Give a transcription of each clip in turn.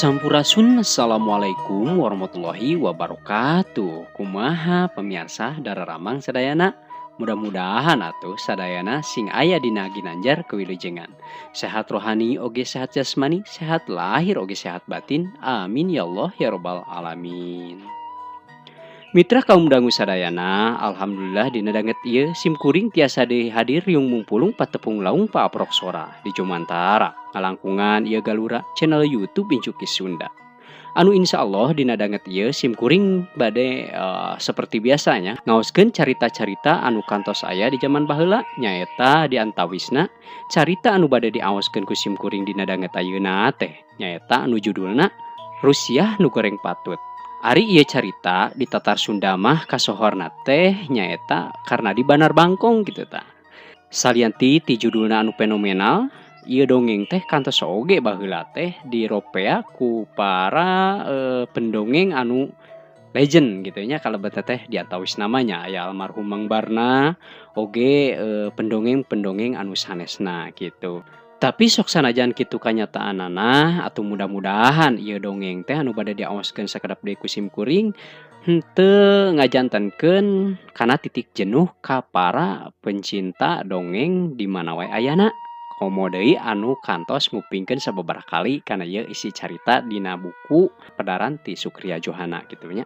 Sampurasun, assalamualaikum warahmatullahi wabarakatuh. Kumaha pemirsa dararamang sadayana? Mudah-mudahan atuh sadayana sing aya dina ginanjar kewilujengan. Sehat rohani oge sehat jasmani, sehat lahir oge sehat batin. Amin ya Allah ya robbal alamin. Mitra kaum dangu sadayana, alhamdulillah dina danget ieu sim kuring tiasa deui hadir riung mungpulung patepung laung paaprok sora di Jomantara ngalangkungan ieu galura channel YouTube Incuki Sunda. Anu insya Allah dina danget ieu sim kuring bade seperti biasanya ngaoskeun carita-carita anu kantos aya di zaman baheula, nyaeta di antawisna carita anu bade diaoskeun ku sim kuring dina danget ayeuna teh nyaeta anu judulna Rusiah Nu Goreng Patut. Ari ieu carita di Tatar Sunda mah kasohorna teh nyaeta karena di Banar Bangkong gitu ta. Salianti ti judulna anu fenomenal, ieu dongeng teh kantos oge baheula teh diropea ku para pendongeng anu legend gitu nya, kalebet teh diantawis namanya aya almarhum Mang Barna oge pendongeng-pendongeng anu sanesna gitu. Tapi sok sanajan kitu kanyataanana atau mudah-mudahan ieu dongeng teh anu bade diaoskeun sakedap deui ku sim kuring henteu ngajantenkeun kana titik jenuh ka para pencinta dongeng di mana wae ayana. Komo deui anu kantos ngupingkeun sababaraha kali kana ieu isi carita dina buku pedaran ti Sukria Johana kitu nya.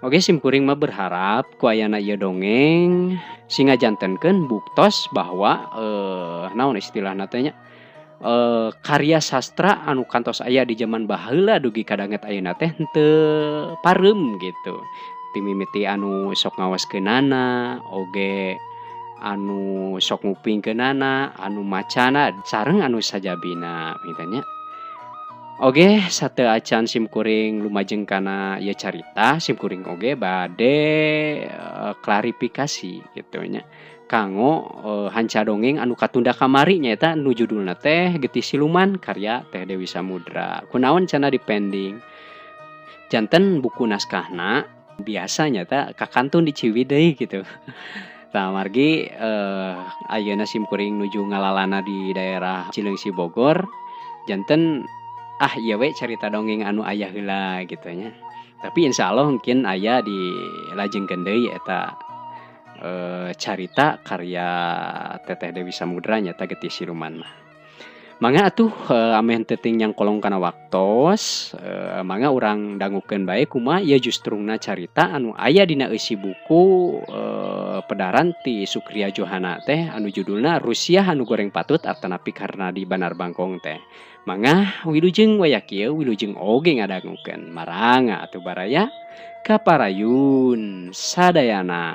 Oke, sim kuring mah berharap ku ayana ieu dongeng sing ngajantenkeun buktos bahwa naon istilahna teh nya, karya sastra anu kantos aya di zaman baheula dugi ka danget ayeuna teh henteu pareum gitu. Ti mimiti anu sok ngaoskeunana, oge anu sok ngupingkeunana, anu macana sareng anu sajabina gitu nya. Oge, sateu acan sim kuring lumajeng kana ieu carita, sim kuring oge bade klarifikasi gitu nya. Kanggo hanca dongeng anu katunda kamari nyaeta nu judulna teh Getih Siluman karya Teh Dewi Samudra. Kunaon cenah dipending? Janten buku naskahna biasa nyaeta kakantun di Ciwidey gitu. Tah margi ayeuna sim kuring nuju ngalalana di daerah Cileungsi Bogor, janten ah ieu we carita dongeng anu aya heula gitu nya. Tapi insya Allah mungkin aya dilajengkeun deui eta carita karya Teteh Dewi Samudra nyata Getih Siluman mah. Mangga atuh ameh teu ting nyangkolong kana waktos, mangga urang dangukeun bae kumaha ieu justrungna carita anu aya dina eusi buku pedaran ti Sukria Johana teh anu judulna Rusiah Anu Goreng Patut atanapi karena di Banar Bangkong teh. Mangga wilujeng waya kieu wilujeng oge ngadangukeun maranga atuh baraya kaparayun sadayana.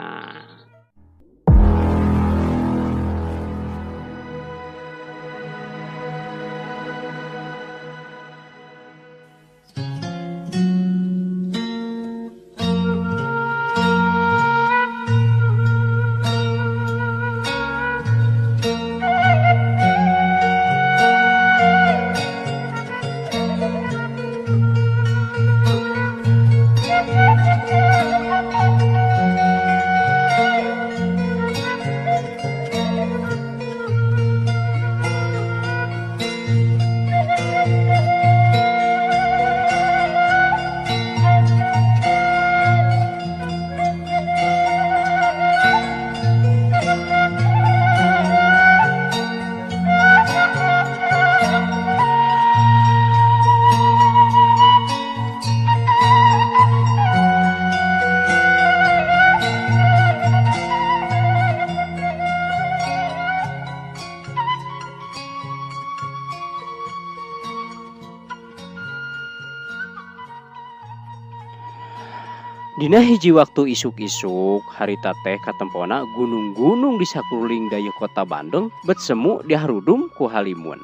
Dina hiji waktu isuk-isuk harita teh katempona gunung-gunung di sakuliling dayeuh kota Bandung bet semu diharudum ku halimun.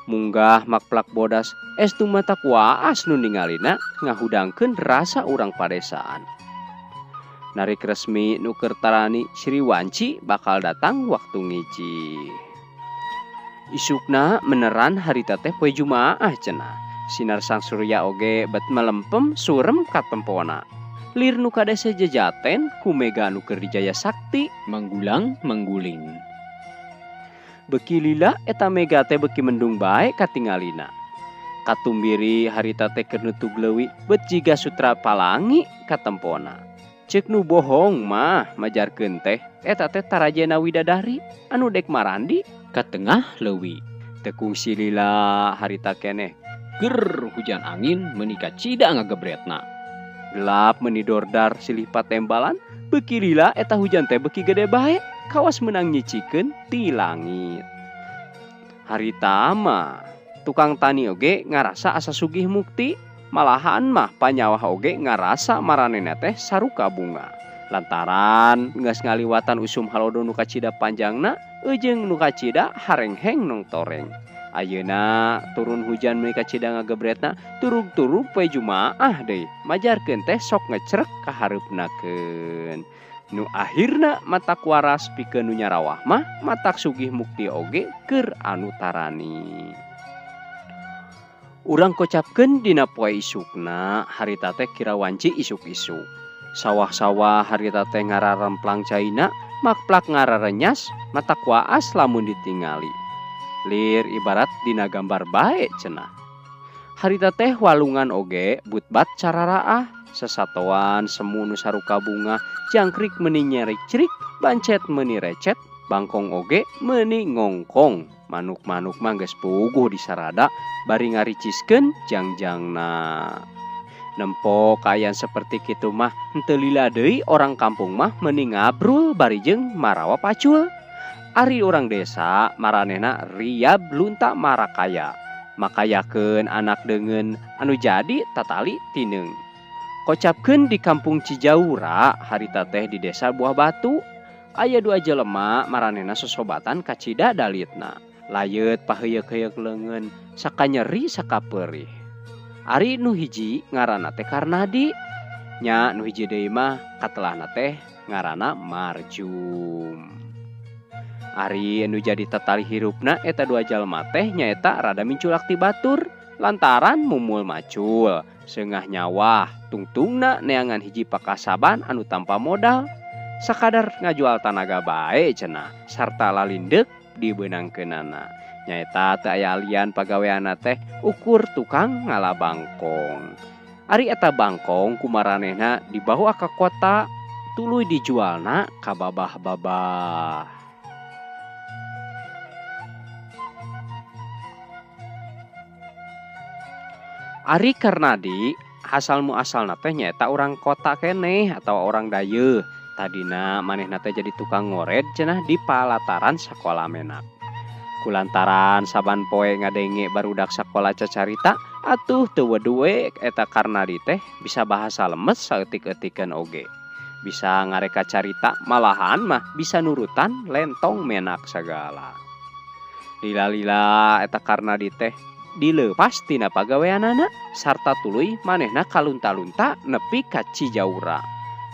Munggah makplak bodas estu mata kuaas nu ningalina ngahudangkeun rasa urang padesaan. Narik resmi nu keur tarani Sriwanci bakal datang waktu ngiji. Isukna meneran harita teh poe Jumaah cenah. Sinar sang surya oge bet melempem surem katempona. Lir nu kadese jejaten ku mega nu keur dijaya sakti manggulang mangguling. Beki lila eta mega teh beki mendung bae katingalina. Katumbiri harita teh keur nutug leuwi bet jiga sutra palangi katempona. Ceuk nu bohong mah majarkeun teh eta teh tarajena widadari anu dek marandi ka tengah leuwi. Teu kungsi lila harita keneh. Ger hujan angin meuni kacida ngagebretna. Gelap meuni dordar silih patembalan beuki lila eta hujan teh beuki gede bae kawas meunang nyicikeun ti langit. Harita mah tukang tani oge ngarasa asa sugih mukti, malahan mah panyawah oge ngarasa maranehna teh saruka bunga. Lantaran geus ngaliwatan usum halodo nu kacida panjangna eujeung nu kacida harengheng nong toreng. Ayeuna turun hujan meuni kacida ngagebretna turug-turug poe Jumaah deui majarkeun teh sok ngecrek ka hareupnakeun. Nu akhirna matak waras pikeun nu nyarawah mah matak sugih mukti oge keur anu tarani. Urang kocapkeun dina poe isukna harita teh kira wanci isuk-isuk. Sawah-sawah harita teh ngararemplang caina makplak ngararenyas matak waas lamun ditingali. Lir ibarat dina gambar bae cenah. Harita teh walungan oge butbat cararaah, sesatoan semu nu saruka bunga, jangkrik meuni nyericrik, bancet meuni recet, bangkong oge meuni ngongkong. Manuk-manuk mah geus puguh disarada bari ngariciskeun jangjangna. Nempo kaayaan seperti kitu mah henteu lila deui orang kampung mah meuni ngabrul bari jeung marawa pacul. Ari urang desa maranehna riab lunta marakaya. Makayakeun anak deungeun anu jadi tatali tineung. Kocapkeun di kampung Cijaura harita teh di desa Buah Batu. Aya dua jelema maranehna sosobatan kacida dalitna. Layeut paheuyeuk-heuyeuk leungeun sakanyeri sakapeurih. Ari nu hiji ngaranna teh Karnadi. Nya nu hiji deui mah katelahna teh ngaranna Marjum. Ari nu jadi tatali hirupna eta dua jalma teh nyaeta rada minculak ti batur lantaran mumul macul seungah nyawah tungtungna neangan hiji pakasaban anu tanpa modal sakadar ngajual tanaga bae cenah sarta lalindeuk dibeunangkeunana nyaeta teu aya alian pagaweanna teh ukur tukang ngala bangkong. Ari eta bangkong kumaranehna dibawa ka kota tuluy dijualna ka babah-babah. Ari Karnadi asal muasalna teh nyaeta urang kota keneh atawa orang dayeuh. Tadina manehna teh jadi tukang ngored cenah di palataran sakola menak. Kulantaran saban poe ngadenge barudak sakola cacarita atuh teu weduwe eta Karnadi teh bisa bahasa lemes saeutik-eutikeun oge. Bisa ngareka carita malahan mah bisa nurutan lentong menak sagala. Lila-lila eta Karnadi teh dileupas tina pagaweanana sarta tuluy manehna kalunta-lunta nepi ka Cijaura.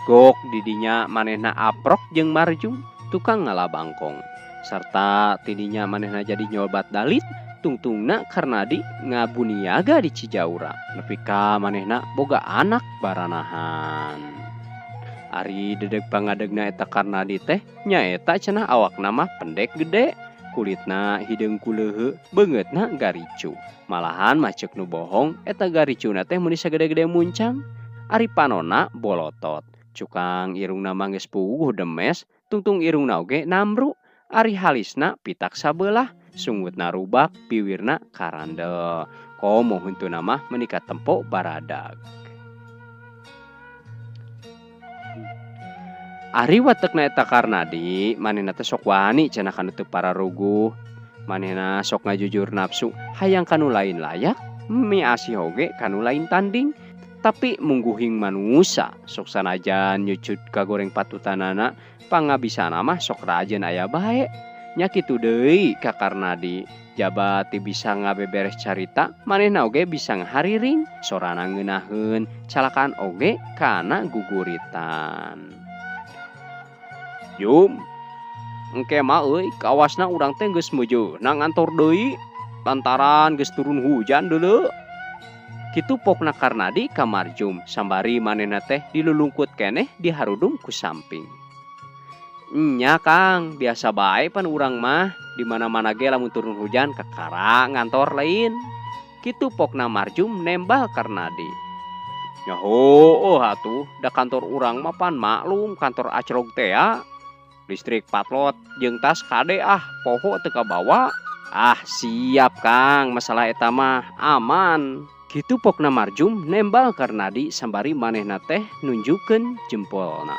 Gok didinya manehna aprok jeung Marjum tukang ngala bangkong. Sarta tidinya manehna jadi nyobat dalit tungtungna Karnadi ngabuniaga di Cijaura. Nepi ka manehna boga anak baranahan. Ari dedeg pangadegna eta Karnadi teh nyaeta cenah awakna mah pendek gede. Kulitna hideung kuleuheu, beungeutna garicu. Malahan mah ceuk nu bohong eta garicuna teh meuni sagede-gede muncang. Ari panona bolotot. Cukang irungna mah geus puguh demes, tungtung irungna oge namru. Ari halisna pitak sabelah, sungutna rubak, piwirna karandel. Komo huntuna mah meuni katempo baradag. Ari watekna eta Karnadi manehna teh sok wani cenah kanu teu pararuguh. Manehna sok ngajujur nafsu hayang kanu lain layak, miasih oge kanu lain tanding. Tapi mungguhing manusa sok sanajan nyucut kagoreng patutanana pangabisana mah sok rajin aya bae. Nya kitu deui ka Karnadi. Jaba ti bisa ngabeberes carita manehna oge bisa ngahariring sorana ngeunaheun calakaan oge kana guguritan. Jum, engke mah euy kawasna urang teh geus meujeuh na ngantor deui lantaran geus turun hujan deuleu. Kitu pokna Karnadi ka Marjum sambari manehna teh dilulungkut keneh diharudung ku samping. Nya Kang, biasa bae pan urang mah di mana-mana ge lamun turun hujan kakara ngantor lain. Kitu pokna Marjum nembal Karnadi. Nya heueuh atuh da kantor urang mah pan maklum kantor acrog teh ya. Listrik patlot jeung tas kade ah poho teu kabawa. Ah siap Kang, masalah eta mah aman. Kitu pokna Marjum nembal Karnadi sambari manehna teh nunjukkeun jempolna.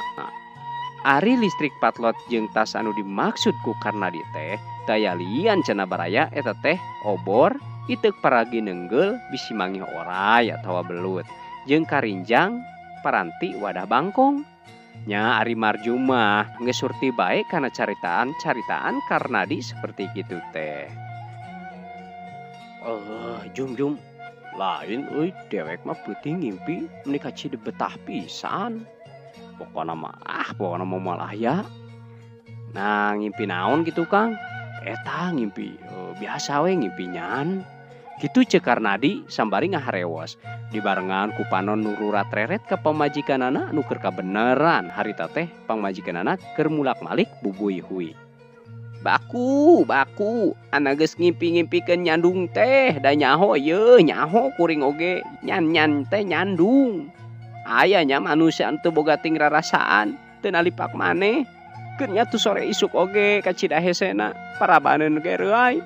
Ari listrik patlot jeung tas anu dimaksud ku Karnadi teh daya lian cenah baraya eta teh obor, iteuk paragi nenggel bisi mangih oray atawa belut, jeung karinjang paranti wadah bangkong. Nya ari Marjum mah geus surti bae kana caritaan-caritaan Karnadi seperti kitu teh. Jum jum lain euy dewek mah peuting ngimpi meuni kacida betah pisan. Pokona mah ah pokona mah moal aya. Nah ngimpi naon gitu Kang? Eta ngimpi biasa we ngimpi nyan. Kitu ceuk Karnadi sambari ngaharewos. Dibarengan ku panon nu rurat reret ka pamajikanana nu keur kabeneran harita teh pamajikanana keur mulak-malik bubuy hui. Baku, baku, anak geus ngimpi-ngimpikeun nyandung teh da nyaho yeuh nyaho kuring oge nyan-nyan teh nyandung. Aya nya manusia teu boga ting rarasaan, teu nalipak maneh. Keur nya tu sore isuk oge kacida hesena, parabaneun ge reuay.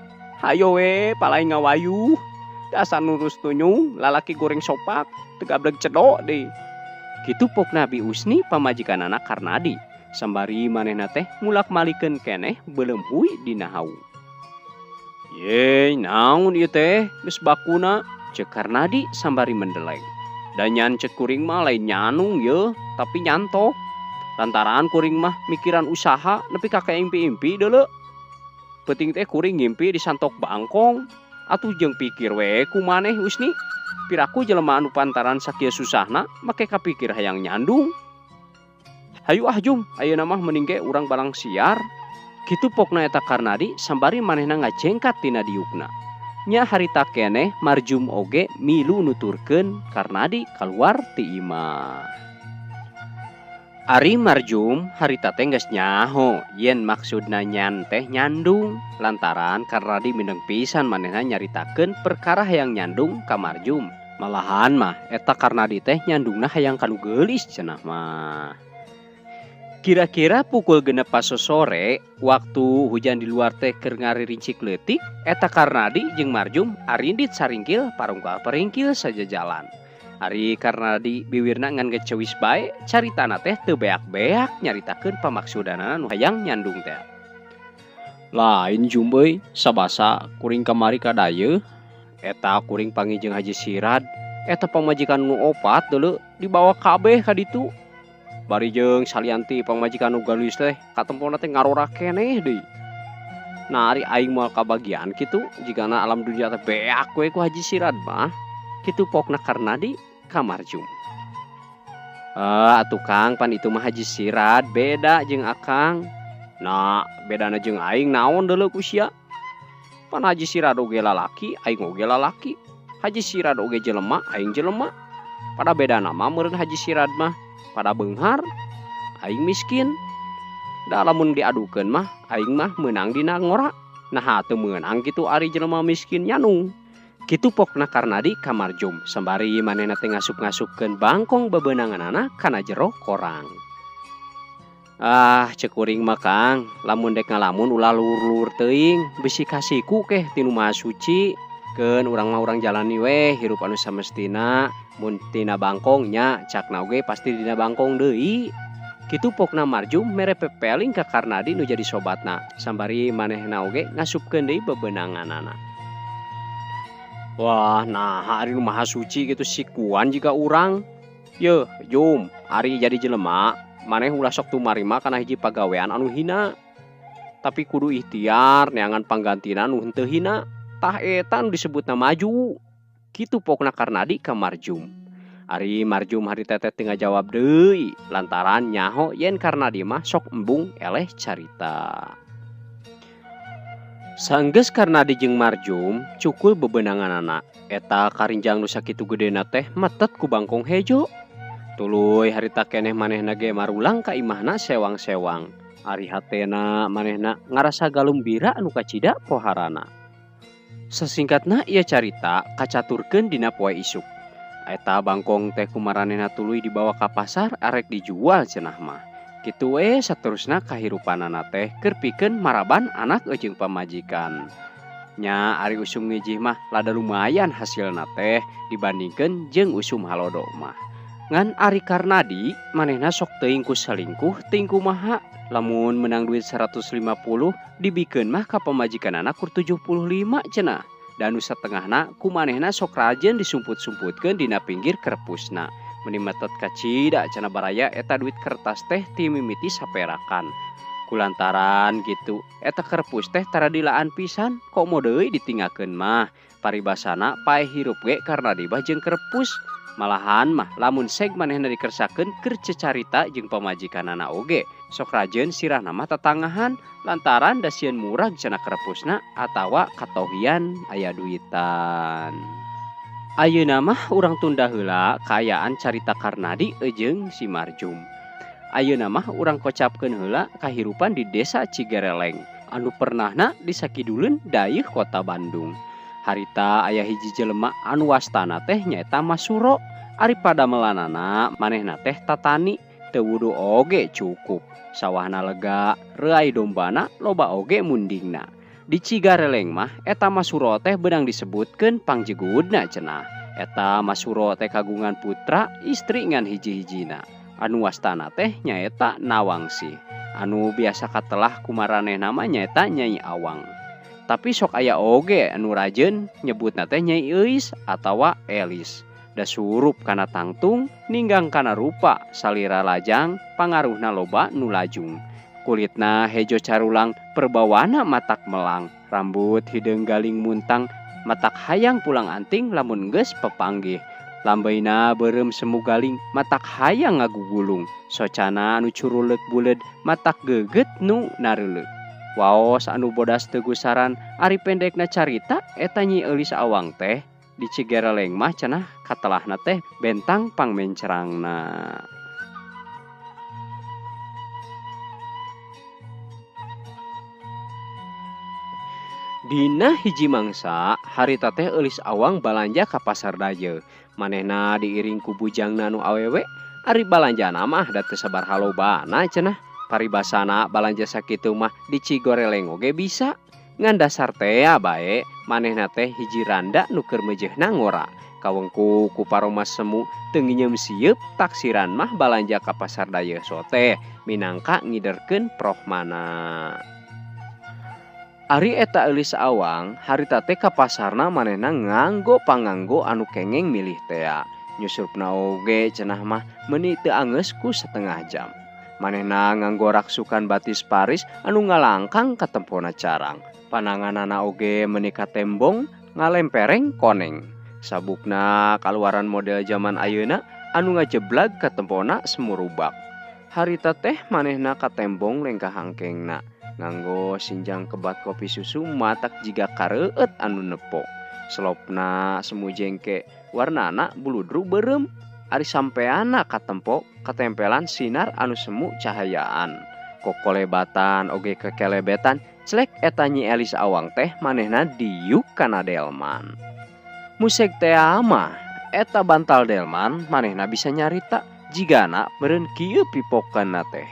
Hayo we palai ngawayuh. Dasar nurus tunyung, lalaki goreng sopak, teu gableg cedok deui. Kitu pokna Bi Usni pamajikanana Karnadi. Sambari manehna teh mulak-malikeun keneh beuleum hui dina hawu. Ye, naon ieu teh geus bakuna? Ceuk Karnadi sambari mendeleng. Da nyan ceuk kuring mah lain nyanung yeuh, tapi nyantok. Lantaran kuring mah mikiran usaha nepi ka kaimpi-impi deuleu. Peuting teh kuring ngimpi disantok bangkong. Atuh jeung pikir we ku maneh Usni. Piraku jelema anu pantaran sakieu susahna make kapikir hayang nyandung. Hayu ah Jum, ayeuna mah mending ge urang balang siar. Kitu pokna eta Karnadi sambari manehna ngajengkat tina diukna. Nya harita keneh Marjum oge milu nuturkeun Karnadi kaluar ti imah. Ari Marjum harita teh geus nyaho yen maksudna nyan teh nyandung lantaran Karnadi mindeng pisan manehna nyaritakeun perkara hayang nyandung ka Marjum. Malahan mah eta Karnadi teh nyandungna hayang kanu geulis cenah mah. Kira-kira pukul 6 sore waktu hujan di luar teh keur ngaririncik leutik eta Karnadi jeung Marjum arindit saringkil parungkal peringkil saja jalan. Ari Karnadi biwirna ngan gecewis bae caritana teh teu beak-beak nyaritakeun pamaksudanana nu hayang nyandung teh. Lain Jum euy, sabasa kuring kamari ka dayeuh eta kuring panggih jeung Haji Sirad eta pamajikan nu opat deuleu dibawa kabeh ka ditu. Bari jeung salianti pamajikan nu geulis teh katempona teh ngarora keneh deui. Nah ari aing moal kabagian kitu jigana alam dunia teh beak we ku Haji Sirad mah. Kitu pokna Karnadi ka Marjum. Atuh Kang pan itu mah Haji Sirad beda jeung Akang. Nah bedana jeung aing naon deuleu ku sia. Pan Haji Sirad oge lalaki, aing oge lalaki. Haji Sirad oge jelema, aing jelema. Pada bedana mah meureun Haji Sirad mah pada beunghar, aing miskin. Da lamun diadukeun mah aing mah meunang dina ngora. Nah teu meunang kitu ari jelema miskin nyanung. Kitu pokna Karnadi ka Marjum sambari manehna teh ngasup-ngasupkeun bangkong bebeunanganana kana jero korang. Ah ceuk kuring mah Kang, lamun dek ngalamun ulah luhur-luhur teuing, bisi kasiku keh tinu Maha Suci. Keun urang mah urang jalani weh hirup anu samestina, mun tina bangkong nya cakna oge pasti dina bangkong deui. Kitu pokna Marjum mere pepeling ka Karnadi nu jadi sobatna, sambari manehna oge ngasupkeun deui bebeunanganana. Wah, nah ari nu Maha Suci gitu sikuan jiga urang. Yeuh, Jum, ari jadi jelema, maneh ulah sok tumarima kana hiji pagawean anu hina. Tapi kudu ikhtiar neangan panggantina nu henteu hina. Tah eta nu disebutna maju. Kitu pokna Karnadi ka Marjum. Ari Marjum harita teh teu ngajawab deui lantaran nyaho yen Karnadi mah sok embung eleh carita. Sanggeus Karnadi jeung Marjum cukul bebeunanganana. Eta karinjang nu sakitu gedena teh metet ku bangkong hejo. Tuluy harita keneh manehna ge marulang ka imahna sewang-sewang. Ari hatena manehna ngarasa galumbira anu kacida poharana. Sasingkatna ieu carita kacaturkeun dina poe isuk. Eta bangkong teh ku maranehna tuluy dibawa ka pasar arek dijual cenah mah. Kitu we saterusna kahirupanana teh keur pikeun maraban anak jeung pamajikan. Nya ari usum ngijih mah lada lumayan hasilna teh dibandingkeun jeung usum halodo mah. Ngan ari Karnadi manehna sok teuing ku salingkuh teuing kumaha lamun menang duit 150 dibikeun mah ka pamajikanana kur 75 cenah. Dan nu satengahna ku manehna sok rajin disumput-sumputkeun dina pinggir kerpusna. Meni metet kacida cenah baraya eta duit kertas teh ti mimiti saperakan. Kulantaran gitu eta kerpus teh tara dilaan pisan komo deui ditinggalkeun mah. Paribasana paeh hirup ge Karnadi mah jeung kerpus. Malahan mah lamun seg manehna dikersakeun keur cecarita jeung pamajikanana oge. Sok rajeun sirahna mah tatangahan lantaran da sieun murag cenah kerpusna atawa katohian aya duitan. Ayeuna mah urang tunda heula kaayaan carita Karnadi jeung si Marjum. Ayeuna mah urang kocapkeun heula kahirupan di desa Cigereleng anu pernahna disakiduleun dayeuh kota Bandung. Harita aya hiji jelema anu wastana teh nyaeta Masuro. Ari padamelanana manehna teh tatani teu wudu oge cukup. Sawahna lega, reuay dombana loba oge mundingna. Di Cigareleng mah eta Masuro teh beunang disebutkeun pangjegudna cenah. Eta Masuro teh kagungan putra istri ngan hiji-hijina. Anu wastana teh nyaeta Nawangsih. Anu biasa katelah ku maranehna mah nyaeta Nyai Awang. Tapi sok aya oge anu rajeun nyebutna teh Nyai Euis atawa Elis. Da surup kana tangtung, ninggang kana rupa, salira lajang, pangaruhna loba nu lajung. Kulitna hejo carulang, perbawana matak melang, rambut hideung galing muntang, matak hayang pulang anting lamun geus pepanggih. Lambeina beureum semu galing, matak hayang ngagugulung. Socana anu curuleuk buleud, matak geugeut nu nareuleuk. Waos anu bodas teu gusaran, ari pendekna carita eta Nyi Eulis Awang teh di Cigereleng mah cenah katelahna teh bentang pangmencerangna. Dina hiji mangsa harita teh Eulis Awang balanja ka pasar Dayeuh. Manehna diiring ku bujangna nu awewe, ari balanjana mah da teu sabaraha lobana cenah. Paribasana balanja sakitu mah di Cigoreleng oge bisa. Ngan dasar tea bae manehna teh hiji randa nu keur meujeuhna ngora. Kawengku ku paroma semu teu nginyeum sieup taksiran mah balanja ka pasar Dayeuh sote minangka ngiderkeun prohmana. Ari eta Eulis Awang harita teh ka pasarna manehna nganggo panganggo anu kengeng milih tea. Nyusupna oge cenah mah meuni teu angeus ku setengah jam. Manehna nganggo raksukan batis Paris anu ngalangkang katempona carang. Pananganana oge meuni katembong ngalempereng koneng. Sabukna kaluaran model zaman ayeuna anu ngajeblag katempona semurubak. Harita teh manehna katembong lengkah hangkengna. Nganggo sinjang kebat kopi susu matak jiga kareueut anu nepo. Selopna semu jengke warnana buludru beureum. Ari sampeana katempo katempelan sinar anu semu cahayaan. Kokolebatan oge kekelebetan celek eta Nyi Elis Awang teh manehna diuk kana delman. Museg tea mah eta bantal delman manehna bisa nyarita jigana meureun kieu pipokanna teh.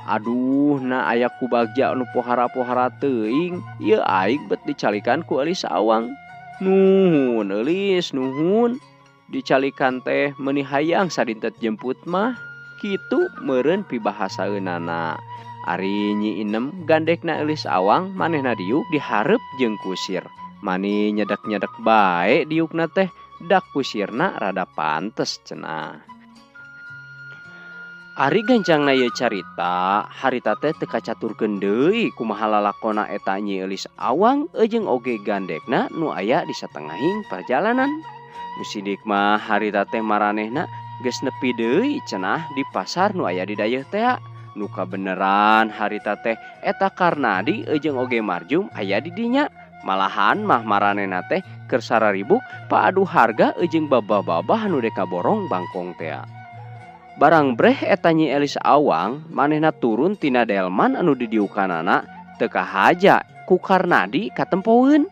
Aduh, na aya ku bagja anu pohara-pohara teuing, ieu aing bet dicalikan ku Elis Awang. Nuhun Elis, nuhun. Dicalikan teh meuni hayang sadintet jemput mah. Kitu meureun pibahasaeunana. Ari Nyi Inem gandekna Elis Awang manehna diuk dihareup jeung kusir. Mani nyedek-nyedek bae diukna teh, dak kusirna rada pantes cenah. Ari gancangna ieu carita, harita teh teu kacaturkeun deui kumaha lalakona eta Nyi Eulis Awang jeung oge gandekna nu aya di satengahing perjalanan. Nu sidik mah harita teh maranehna geus nepi deui cenah di pasar nu aya di dayeuh tea. Nu kabeneran harita teh eta Karnadi jeung oge Marjum aya di dinya. Malahan mah maranehna teh keur sararibuk paadu harga jeung babah-babah nu deka borong bangkong tea. Barang breh eta Nyi Elis Awang manehna turun tina delman anu didiukanana teu kahaja ku Karnadi katempoeun.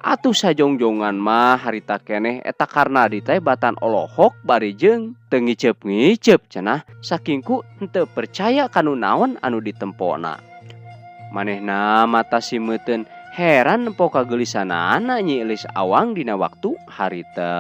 Atuh sajongjongan mah harita keneh eta Karnadi teh batan olohok bari jeung teu ngiceup-ngiceup cenah saking ku henteu percaya kanu naon anu ditempona. Manehna mata simeuteun heran nempo kageulisanana Nyi Elis Awang dina waktu harita.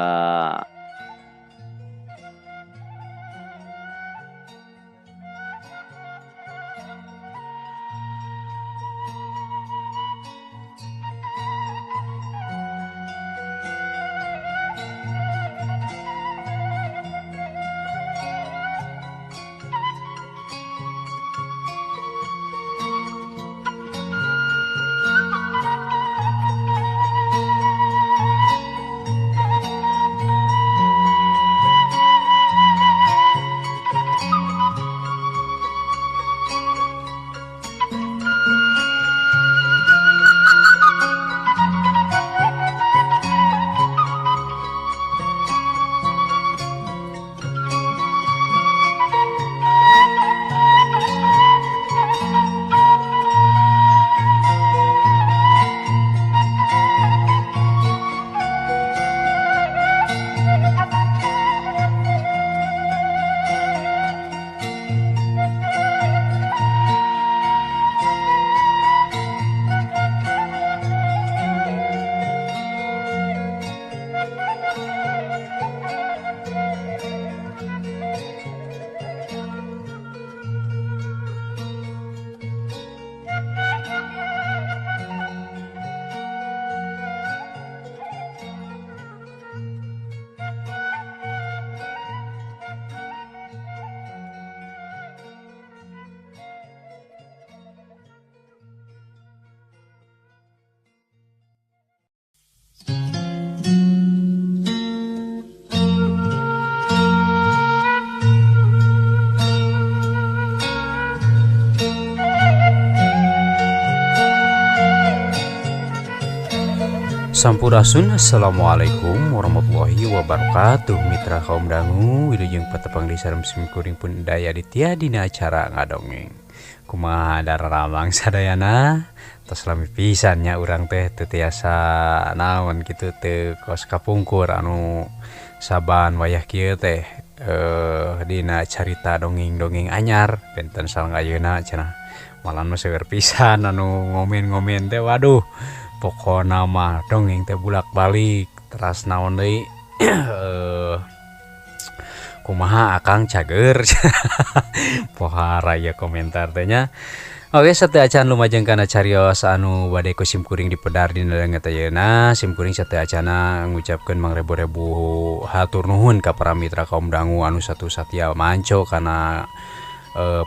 Sampurasun, assalamualaikum warahmatullahi wabarakatuh. Mitra kaum dangu wilujeng patepang di sareng simkuring pun daya ditya dina acara ngadongeng. Kumaha dararamang sadayana, tos lami pisan nya urang teh teu tiasa naon kitu teu kos kapungkur anu saban wayah kieu teh dina carita dongeng-dongeng anyar benten sareng ayeuna cenah. Malan mah seueur pisan anu ngomen-ngomen teh waduh. Pokona mah dongeng teh bulak-balik teras naon deui kumaha akang cager pohara ya komentar teh nya. Oke, sateu acan lumajeng kana carios anu bade ku simkuring dipedar dina danget ayeuna. Simkuring sateu acana ngucapkeun mangrebu-rebu hatur nuhun ka para mitra kaum dangu anu satu satia manco kana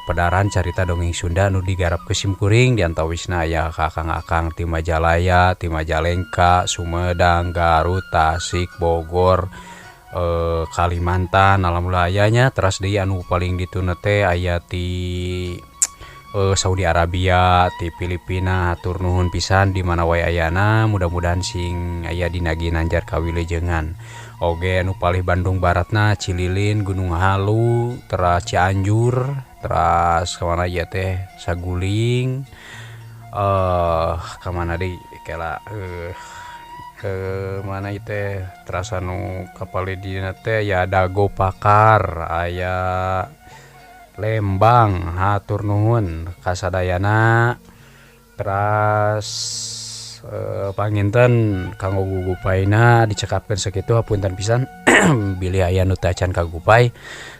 pedaran carita dongeng Sunda nu digarap ke simkuring di antawisna aya kakang-akang ti Majalaya, ti Majalengka, Sumedang, Garut, Tasik, Bogor, Kalimantan, alhamdulillah aya nya. Teras deui anu paling dituna teh aya ti Saudi Arabia, ti Filipina. Hatur nuhun pisan di mana wae ayana, mudah-mudahan sing aya dina ginanjar kawilujengan. Oge anu palih Bandung Baratna, Cililin, Gunung Halu, teras Cianjur, teras kemana ya teh Saguling, kemana deui kela ke mana ieu teh teras anu kapalih dina teh ya Dago Pakar, aya Lembang, hatur nuhun kasadayana. Teras panginten kanggo gugupaina dicekapkeun sakitu hapunten pisan bilih aya nu teu acan kagupai,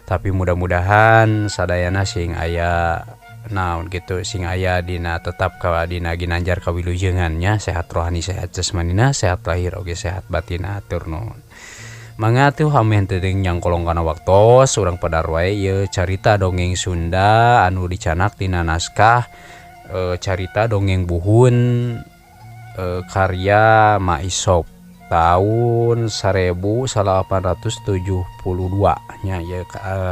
tapi mudah-mudahan sadayana sing aya naon gitu sing aya dina tetap ka dina ginanjar kawilujengan nya, sehat rohani, sehat jasmanina, sehat lahir oge sehat batin. Hatur nuhun. Mangga atuh hameh teu nyangkolong kana waktos urang pedar wae ieu carita dongeng Sunda anu dicanak tina naskah carita dongeng buhun karya Ma Isop tahun 1872 nya. Ieu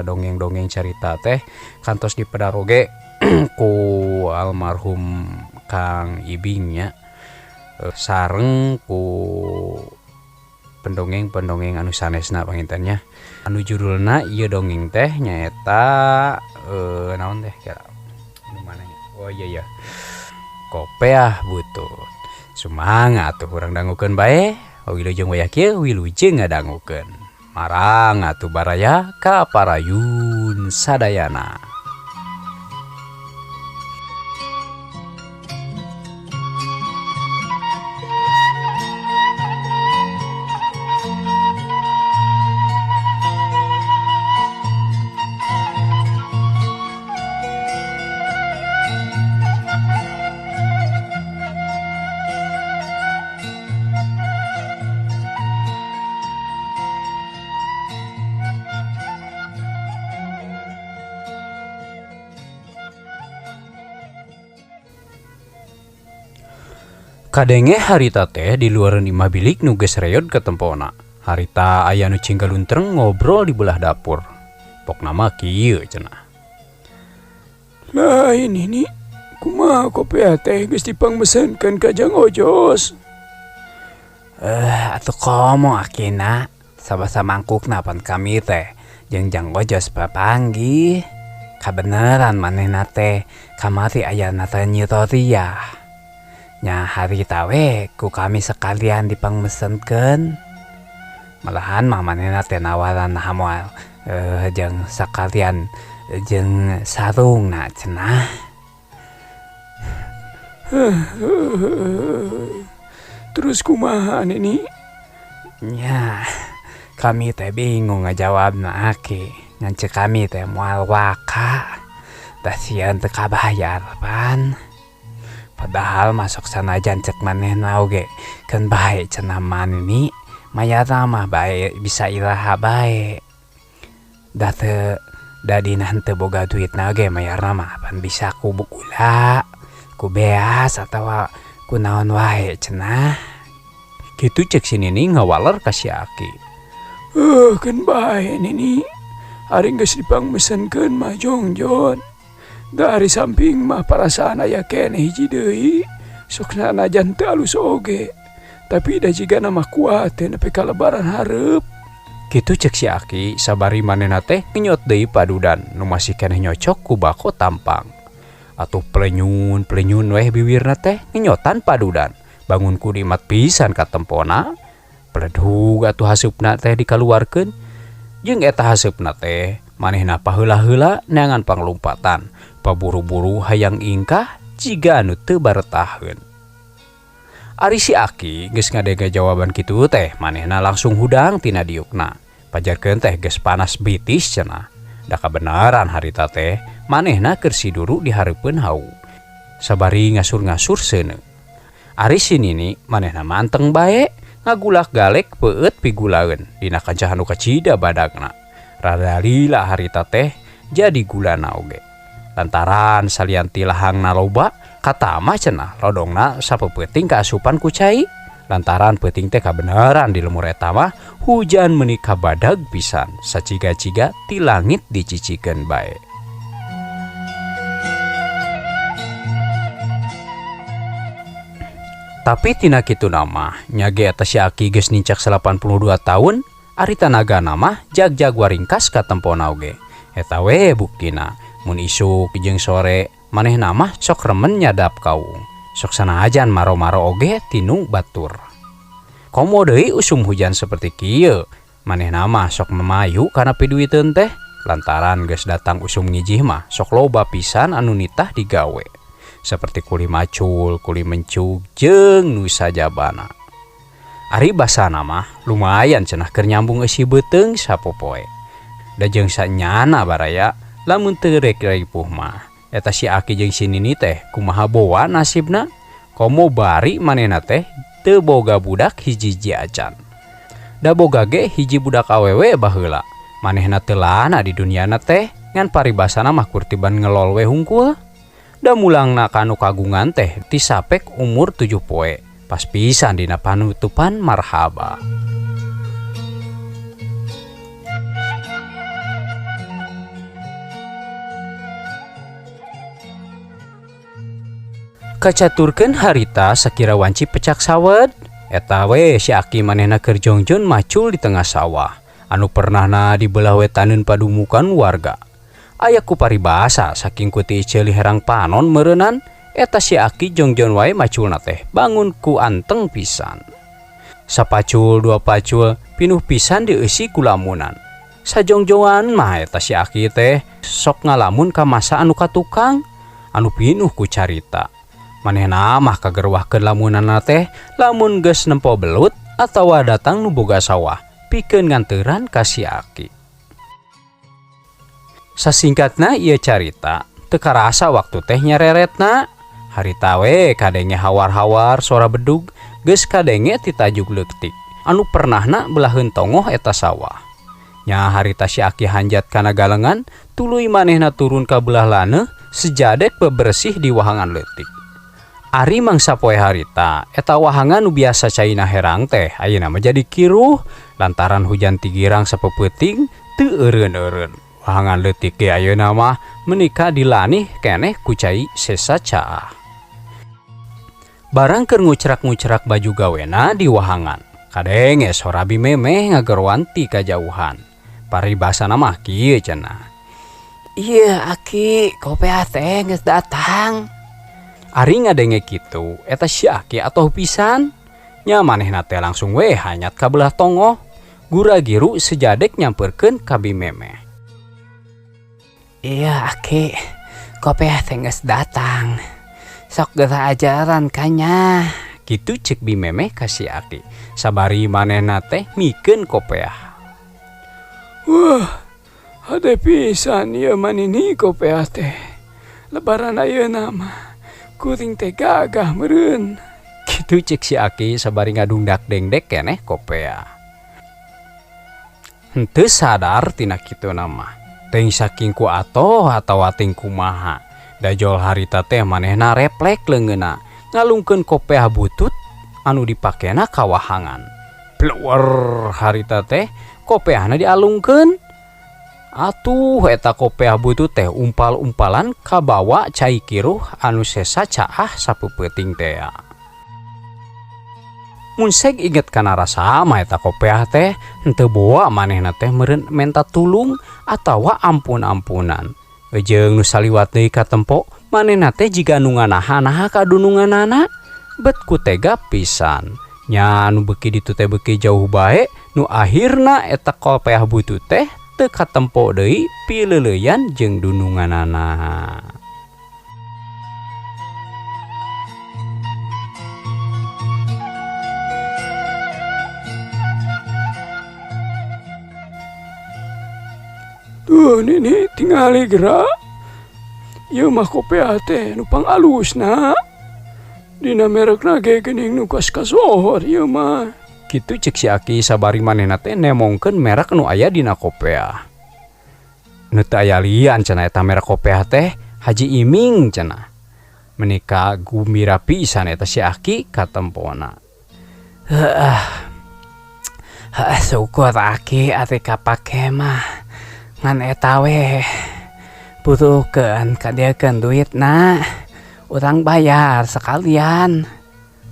dongeng-dongeng carita teh kantos dipedar oge ku almarhum Kang Ibing nya, sareng ku pendongeng-pendongeng anu sanesna pangintennya. Anu judulna ieu dongeng teh nyaeta naon teh kira anu mana nya? Oh iya ya. Kopeah butut. Sumangga atuh urang dangukeun bae. Wilujeng wayah kieu wilujeng ngadangukeun. Marang atuh baraya ka parayun sadayana. Kadenge harita teh di luareun imah bilik nu geus reyod katempona. Harita aya nu cinggaluntreng ngobrol di belah dapur. Pokna mah kieu cenah. Lain ini kumaha kopiah teh geus dipangmesenkeun ka Jang Ojos. Atuh komo akina sabasa mangkukna pan kami teh jeung Jang Ojos papanggih. Kabeneran manehna teh kamari aya nata nyitoria. Nya harita we ku kami sekalian dipangmesenkeun. Malahan mah manehna teh nawaran hamoal jeung sakalian jeung sarungna cenah. Terus kumaha nini? Nya kami teh bingung ngajawabna aki. Ngan ceuk kami teh moal waka. Tah sieun teu kabayar pan. Padahal masuk sanajan cek manehna oge keun bae cenah manini mayarna mah bae bisa iraha bae. Da teu da dina henteu boga duitna oge mayarna mah pan bisa ku gula, ku beas atawa ku naon wae cenah. Kitu cek si Nini ngawaler ka si Aki. Keun bae Nini. Ari geus dipangmesenkeun mah jongjon. Dari samping mah parasaan aya keneh hiji deui, sok sanajan teu alus oge. Tapi da jigana mah kuat teh nepi ka lebaran hareup. Kitu cek si Aki sabari manehna teh ngenyot deui padudan nu masih keneh nyocok ku bako tampang. Atuh pelenyun-pelenyun weh biwirna teh ngenyotan padudan. Bangun ku nikmat pisan katempona. Peledug atuh haseupna teh dikaluarkeun. Jeung eta haseupna teh manehna paheula-heula neangan panglumpatan. Paburu-buru hayang ingkah jiga anu teu baretaheun. Ari si Aki geus ngadega jawaban kitu teh manehna langsung hudang tina diukna. Pajarkeun teh geus panas bitis cenah. Da kabeneran harita teh manehna keur siduru di hareupeun hau. Sabari ngasur-ngasur seuneu. Ari si Nini manehna manteng bae ngagulak-galek peueut pigulaeun dina kancah anu kacida badagna. Rada lila harita teh jadi gulana oge. Lantaran salian ti lahangna loba katama cenah lodongna sapeupeting kaasupan ku cai. Lantaran peuting teh kabeneran di lemur eta mah hujan meuni kabadag pisan saciga-ciga ti langit dicicikeun bae. Tapi tina kitu mah nya ge eta si Aki geus nincak 82 tahun ari tanagana mah jag-jag waringkas katempona oge. Eta we buktina mun isuk jeung sore manehna mah sok remen nyadap kaung. Sok sanajan maro-maro oge tinu batur. Komo deui usum hujan seperti kieu, manehna mah sok memayu kana piduiteun teh lantaran geus datang usum ngijih mah sok loba pisan anu nitah digawe. Seperti kuli macul, kuli mencug jeung nu sajabana. Ari basana mah lumayan cenah keur nyambung eusi beuteung sapopoe. Da jeung sanyana baraya lamun teu rek ripuh mah eta si Aki jeung si Nini teh kumaha boa nasibna? Komo bari manehna teh teu boga budak hiji-hiji acan. Da boga ge hiji budak awewe baheula. Manehna teu lana di duniana teh ngan paribasana mah kurtiban ngelol we hungkul. Da mulangna kanu kagungan teh tisapek umur 7 poe. Pas pisan dina panutupan marhaba. Kacaturkeun harita sakira wanci pecak sawed. Eta we si Aki manehna keur jongjon macul di tengah sawah anu pernahna di belah wetaneun padumukan warga. Aya ku paribasa saking ku ti ceuli herang panon meureunnan Eta si Aki jongjon wae maculna teh bangun ku anteng pisan. Sapacul dua pacul pinuh pisan dieusi ku lamunan. Sajongjongan mah eta si Aki teh sok ngalamun ka masa anu ka tukang anu pinuh ku carita. Manehna mah kagerwahkeun lamunanna teh lamun geus nempo belut atawa datang nu boga sawah pikeun nganteuran ka si Aki. Sasingkatna ieu carita teu karasa waktu teh nyareretna. Harita we kadenge hawar-hawar sora bedug geus kadenge ti tajuk leutik anu pernahna belaheun tongoh eta sawah. Nya harita si Aki hanjat kana galengan tuluy manehna turun ka belah laneuh sejadek bebersih di wahangan leutik. Ari mangsa poe harita eta wahangan nu biasa caina herang teh ayeuna mah jadi kiruh lantaran hujan tigirang sapeupeting teu eureun-eureun. Wahangan leutik ge ayeuna mah menika dilanih keneh ku cai sesa caah. Barang keur ngucrak-ngucrak baju gawena di wahangan kadenge sora Bi Memeh ngageroan ti kajauhan. Paribasana mah kieu cenah. Ieu Aki, kopeah teh geus datang. Ari ngadenge kitu eta si Aki atoh pisan. Nya manehna teh langsung we hanyat ka belah tongoh. Gura-giru sejadek nyamperkeun ka Bi Memeh. Iya Aki, kopeah teh geus datang. Sok geura ajaran kanya. Kitu cek Bi Memeh ka si Aki. Sabari manehna teh mikeun kopeah. Wah, hade pisan ieu mah nini kopeah teh. Lebaran ayeuna mah kuring teh gagah meureun. Kitu cek si Aki sabari ngadungdak dengdek keneh kopeah. Henteu sadar tina kituna mah. Teuing saking ku atoh atawa ting kumaha. Dajol harita teh manehna reflek leungeunna ngalungkeun kopeah butut anu dipakena ka wahangan. Pluwer harita teh kopeahna dialungkeun. Atuh eta kopeah butut teh umpal-umpalan kabawa cai kiruh anu sesa caah sapeupeting tea. Mun seg inget kana rasa mah eta kopeah teh henteu boa manehna teh meureun menta tulung atawa ampun-ampunan. Jeung nu saliwat deui katempo manehna teh jiga nu nganaha-naha kadununganana bet ku tega pisan. Nya nu beuki ditu teh beuki jauh bae nu akhirna eta kopeah butut teh teu katempo deui pileuleuyan jeung dununganana. Duh nini tingali geura. Ieu mah kopeah teh nu pangalusna. Dina merekna ge geuning nu kas kasohor ieu mah. Kitu cek si Aki sabari manehna teh nemongkeun merek nu aya dina kopeah. Nu teu aya lian cenah eta merek kopeah teh Haji Iming cenah. Menika gumbira pisan eta si Aki katempona. Heuh. Heuh syukur Aki ari kapake mah. Ngan eta we butuhkeun kadieukeun duitna. Urang bayar sekalian.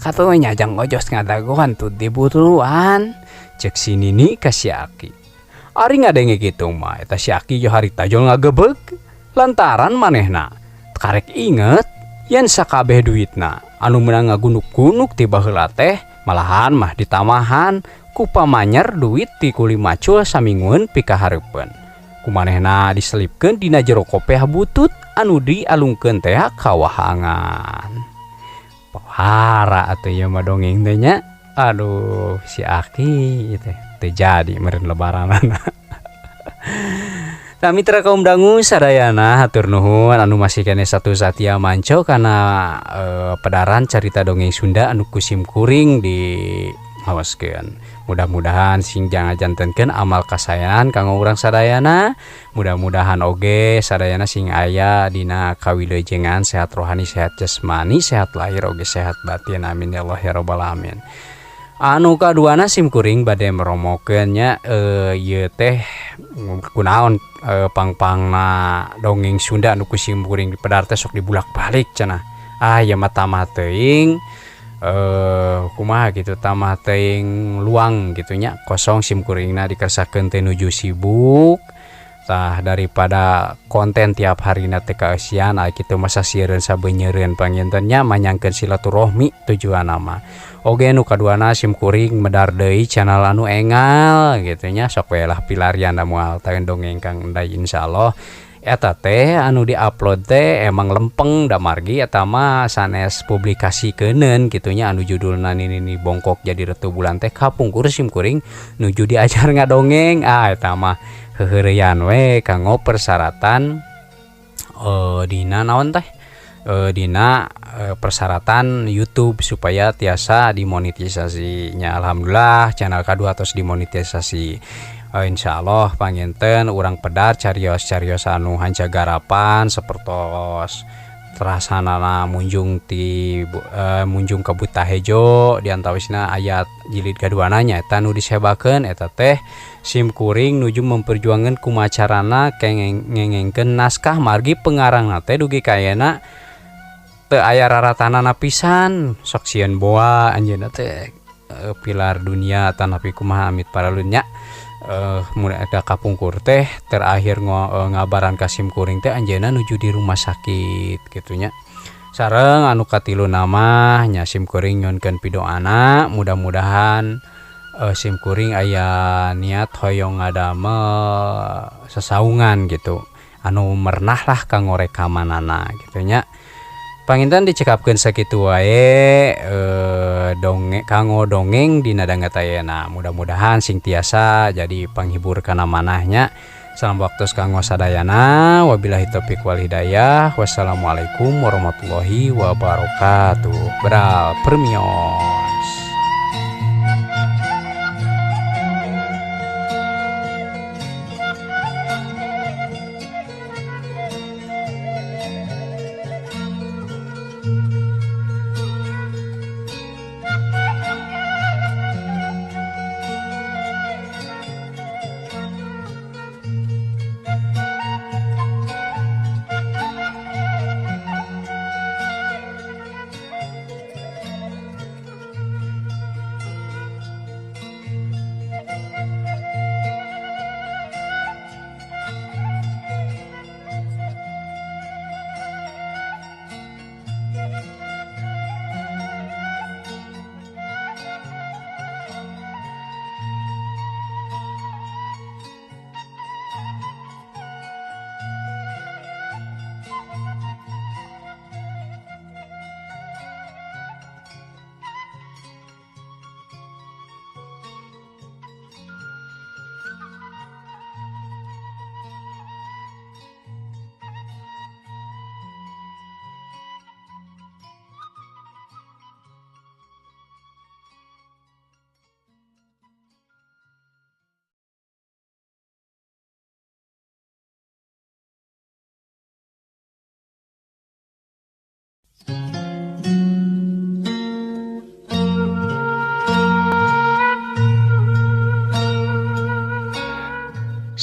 Katunya jang ojos ngadagoan tuh diburuan. Cek si Nini ka si Aki. Ari ngadenge kitu mah eta si Aki jo harita jol ngagebeg lantaran manehna karek inget yen sakabeh duitna anu meunang ngagunuk-gunuk ti baheula teh malahan mah ditamahan ku pamanyer duit ti kuli macul saminggueun pikahareupeun. Kumanehna diselipkeun dina jero kopeah butut anu dialungkeun teh ka wahangan. Pohara atuh ieu mah dongeng teh nya. Aduh si Aki teh teu jadi meureun lebaranana. Nah mitra kaum dangu sadayana hatur nuhun anu masih keneh satu satia manco kana pedaran carita dongeng Sunda anu kusim kuring di hawaskeun. Mudah-mudahan sing janganjantenkeun amal kasaean kanggo urang sadayana. Mudah-mudahan oge sadayana sing aya dina kawilujengan sehat rohani, sehat jasmani, sehat lahir oge sehat batin. Amin ya Allah ya rabbal alamin. Anu kaduana sim kuring bade meromokeun nya ieu teh kunaon pangpangna dongeng Sunda anu ku sim kuring dipedar teh sok dibulak-balik cenah. Ah ieu mah tamah teuing kumaha gitu tamah teuing luang gitu nya kosong sim kuringna dikersakeun teh nuju sibuk Tah daripada konten tiap harina teh kaeusian aya kitu masa sieun sabeunyereun panginten nya manyangkeun silaturahmi tujuanna mah. Oge nu kaduana sim kuring medar deui channel anu engal gitu nya sok we lah pilarian da moal taeun dongeng Kang Enday insyaallah. Eta teh anu diupload teh emang lempeng da margi eta mah sanes publikasi keuneun kitu nya anu judulna nini bongkok jadi retu bulan teh kapungkur sim kuring nuju diajar ngadongeng eta mah heuheureyan we kanggo persyaratan dina naon teh dina persyaratan YouTube supaya tiasa dimonetisasi nya. Alhamdulillah channel kadua tos dimonetisasi. Insyaallah panginten urang pedar carios-carios anu hanca garapan sapertos terasanana munjung ti munjung ka Buta Hejo diantawisna ayat jilid kaduana nya eta nu disebakeun eta teh sim kuring nuju memperjuangkeun kumacarana ngengengkeun naskah margi pengarangna teh dugi ka ayeuna teu aya raratanana pisan sok sieun boa anjeunna teh pilar dunia tanapi kumaha amit paralunya. Mun eta kapungkur teh terakhir ngabaran ka sim kuring teh anjeunna nuju di rumah sakit gitunya. Sareng anu katilu nama nya sim kuring nyuhunkeun pidoana mudah-mudahan sim kuring aya niat hoyong ngadamel sasaungan gitu anu mernah lah kanggo rekamanana gitu nya. Panginten dicekapkeun sakitu wae dongeng kanggo dongeng dina danget ayeuna. Mudah-mudahan sing tiasa jadi panghibur kana manahnya. Salam waktu kanggo sadayana. Wabillahi taufik wal hidayah. Wassalamualaikum warahmatullahi wabarakatuh. Beral permios.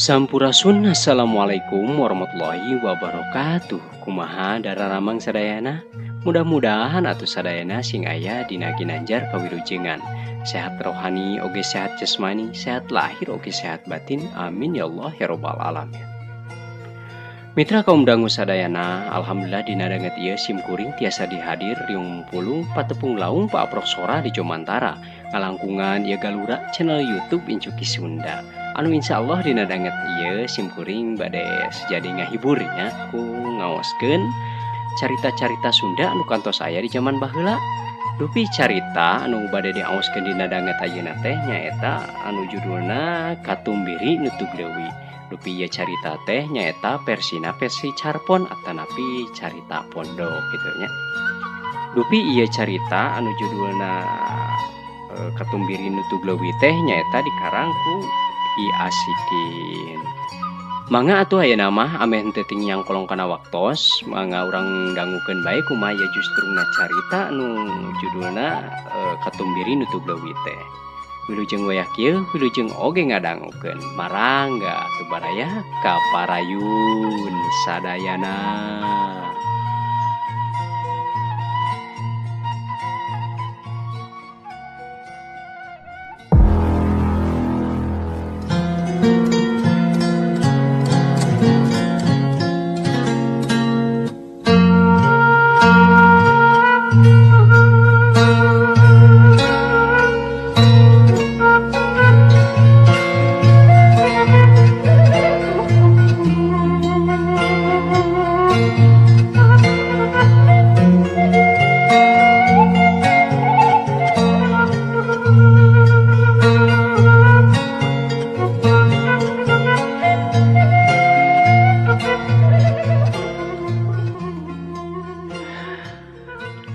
Sampurasun, assalamualaikum warahmatullahi wabarakatuh. Kumaha dararamang sadayana? Mudah-mudahan atuh sadayana sing aya dina ginanjar kawilujengan. Sehat rohani oge sehat jasmani, sehat lahir oge sehat batin. Amin ya Allah ya robbal alamin. Mitra kaum dangu sadayana, alhamdulillah dina danget ieu sim kuring tiasa dihadir riung pulung patepung laung paaprok sora di Jomantara. Ngalangkungan ieu galura channel YouTube Incuki Sunda. Anu insya Allah dina danget ieu sim kuring bade sejadi ngahibur nya ku ngaoskeun carita-carita Sunda anu kantos aya di jaman baheula. Dupi carita anu bade diaoskeun dina danget ayeuna teh nyaeta anu judulna Katumbiri Nutug Leuwi. Dupi ieu carita teh nyaeta versina versi carpon atanapi carita pondok kitu nya. Dupi ieu carita anu judulna Katumbiri Nutug Leuwi teh nyaeta dikarang ku I Asikin. Mangga atuh ayeuna mah ameh henteu ting kolong kana waktos, mangga urang dangukeun bae kumaha ieu justruna carita anu judulna Katumbiri Nutug Leuwi teh. Wilujeng wayah kieu, wilujeng oge ngadangukeun. Marangga atuh baraya ka parayun sadayana.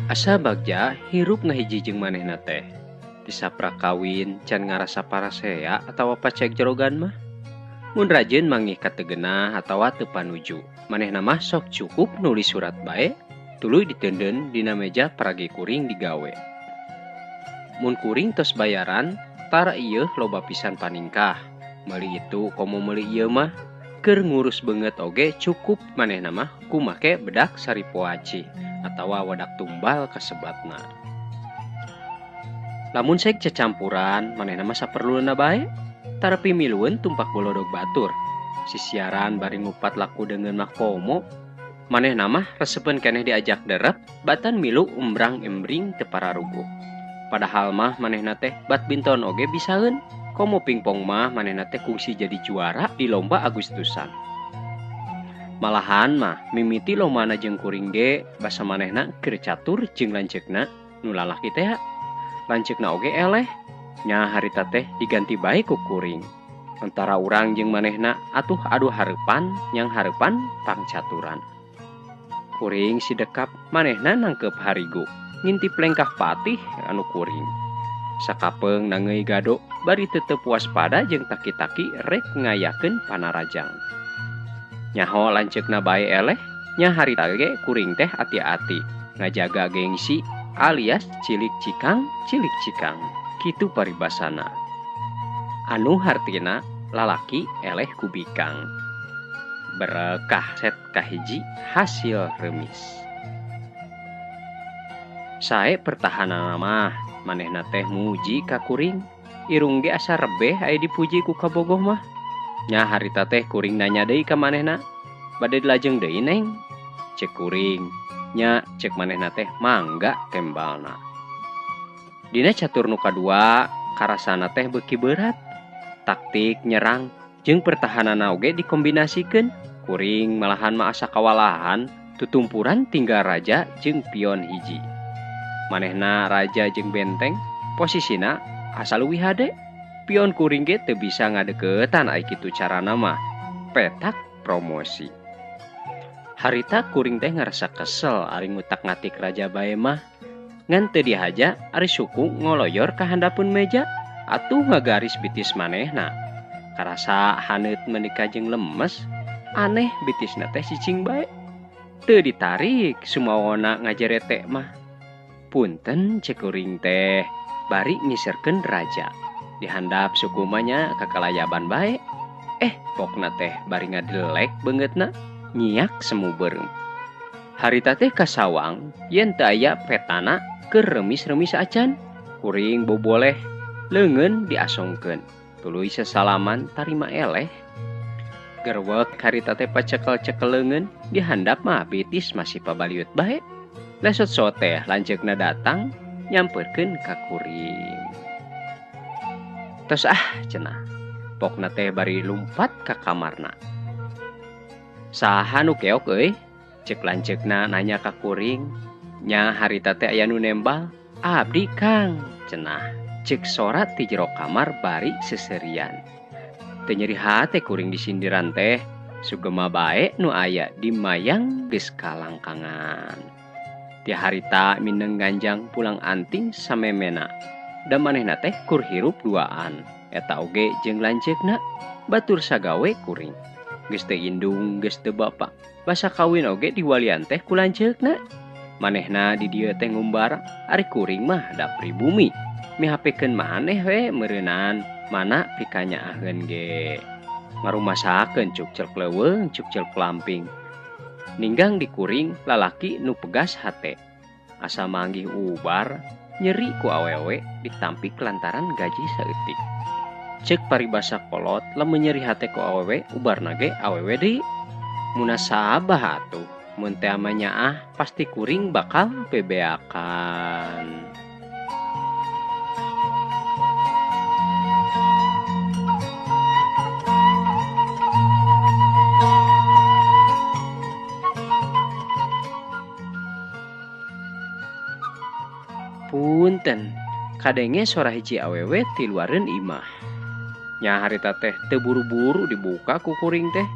Asa bagja hirup ngahiji jeung manehna teh. Tisaprak kawin can ngarasa parasea atawa pacek jerogan mah. Mun rajin manggih kategenah atawa teu panuju. Manehna mah sok cukup nulis surat bae tuluy diteundeun dina meja paragi kuring digawe. Mun kuring tos bayaran tara ieu loba pisan paningkah. Meuli itu komo meuli ieu mah keur ngurus beungeut oge cukup manehna mah kumake bedak saripoaci atawa wadak tumbal kasebatna. Lamun sek cecampuran manehna mah saperluna bae tara pimilueun tumpak bolodog batur. Sisiaran bari ngupat laku deungeun mah komo manehna mah resepeun keneh diajak derep batan milu umbrang-embring teu pararuguh. Padahal mah manehna teh badminton oge bisaeun. Komo pingpong mah manehna teh kungsi jadi juara di lomba Agustusan. Malahan mah mimiti lombana jeung kuring ge basa manehna keur catur jeung lanceukna nu lalaki teh. Lanceukna oge eleh nya harita teh diganti bae ku kuring. Antara urang jeung manehna atuh adu hareupan yang hareupan pangcaturan. Kuring sidekap manehna nangkep harigu ngintip lengkah patih anu kuring. Sakapeung nangeui gado bari tetep waspada jeung taki-taki rek ngayakeun panarajang. Nyaho lanceukna bae eleh nya harita ge kuring teh ati-ati ngajaga gengsi alias cilik cikang cilik cikang kitu paribasana. Anu hartina lalaki eleh ku bikang. Berekah set kahiji hasil remis. Sae pertahanan mah manehna teh muji ka kuring. Irung ge asa rebeh aya dipuji ku kabogoh mah. Nya harita teh kuring nanya deui ka manehna, bade dilajeng deui neng? Cek kuring. Nya cek manehna teh mangga tembalna. Dina catur nu kadua karasana teh beuki berat. Taktik nyerang jeung pertahananna oge dikombinasikeun. Kuring malahan mah asa kawalahan tutumpuran tinggal raja jeung pion hiji. Manehna raja jeung benteng posisina asa leuwih hade. Pion kuring ge teu bisa ngadeukeutan ai kitu carana mah. Petak promosi. Harita kuring teh ngarasa kesel ari ngutak-ngatik raja bae mah. Ngan teu dihaja ari suku ngoloyor ka handapeun meja atuh ngagaris bitis manehna. Karasa haneut meuni jeung lemes, aneh bitisna teh cicing bae. Teu ditarik sumawona ngajerete mah. Punten cek kuring teh bari ngiserkeun raja. Dihandap suku mah kakalayaban bae. Pokna teh bari ngadelek beungeutna nyiak semu beureum. Harita teh kasawang yen teu aya petana keur remis-remis acan. Kuring boboleh leungeun diasongkeun. Tuluy sesalaman tarima eleh. Gerwek harita teh pacekel-cekel leungeun dihandap mah bitis masih pabaliut bae. Lesot soteh lanceukna datang nyamperkeun ka kuring. Tos ah cenah. Pokna teh bari lumpat ka kamarna. Saha nu keok euy? Cek lanceukna nanya ka kuring. Nya harita teh aya nu nembal. Abdi Kang cenah. Cek sora ti jero kamar bari seserian. Teu nyeri hate kuring disindiran teh. Sugema bae nu aya di mayang geus kalangkangan. Ti harita mineng ganjang pulang anting samemena. Da manehna teh kur hirup duaan. Eta oge jeung lanceukna batur sagawe kuring. Geus teu indung geus teu bapa. Basa kawin oge diwalian teh ku lanceukna. Manehna di dieu teh ngumbara ari kuring mah da pribumi. Mihapekeun maneh we meureunan mana pikanyaaheun ge. Ngarumasakeun cuk celk leuweung cuk celk lamping. Ninggang di kuring lalaki nu pegas hate. Asa manggih ubar nyeri ku awewe ditampik lantaran gaji saeutik. Cek paribasa kolot lamun nyeri hate ku awewe ubarna ge awewe deui. Munasabah atuh mun teh nyaah pasti kuring bakal bebeakan. Punten kadenge sora hiji awewe ti luareun imah. Nya harita teh teu buru-buru dibuka ku kuring teh.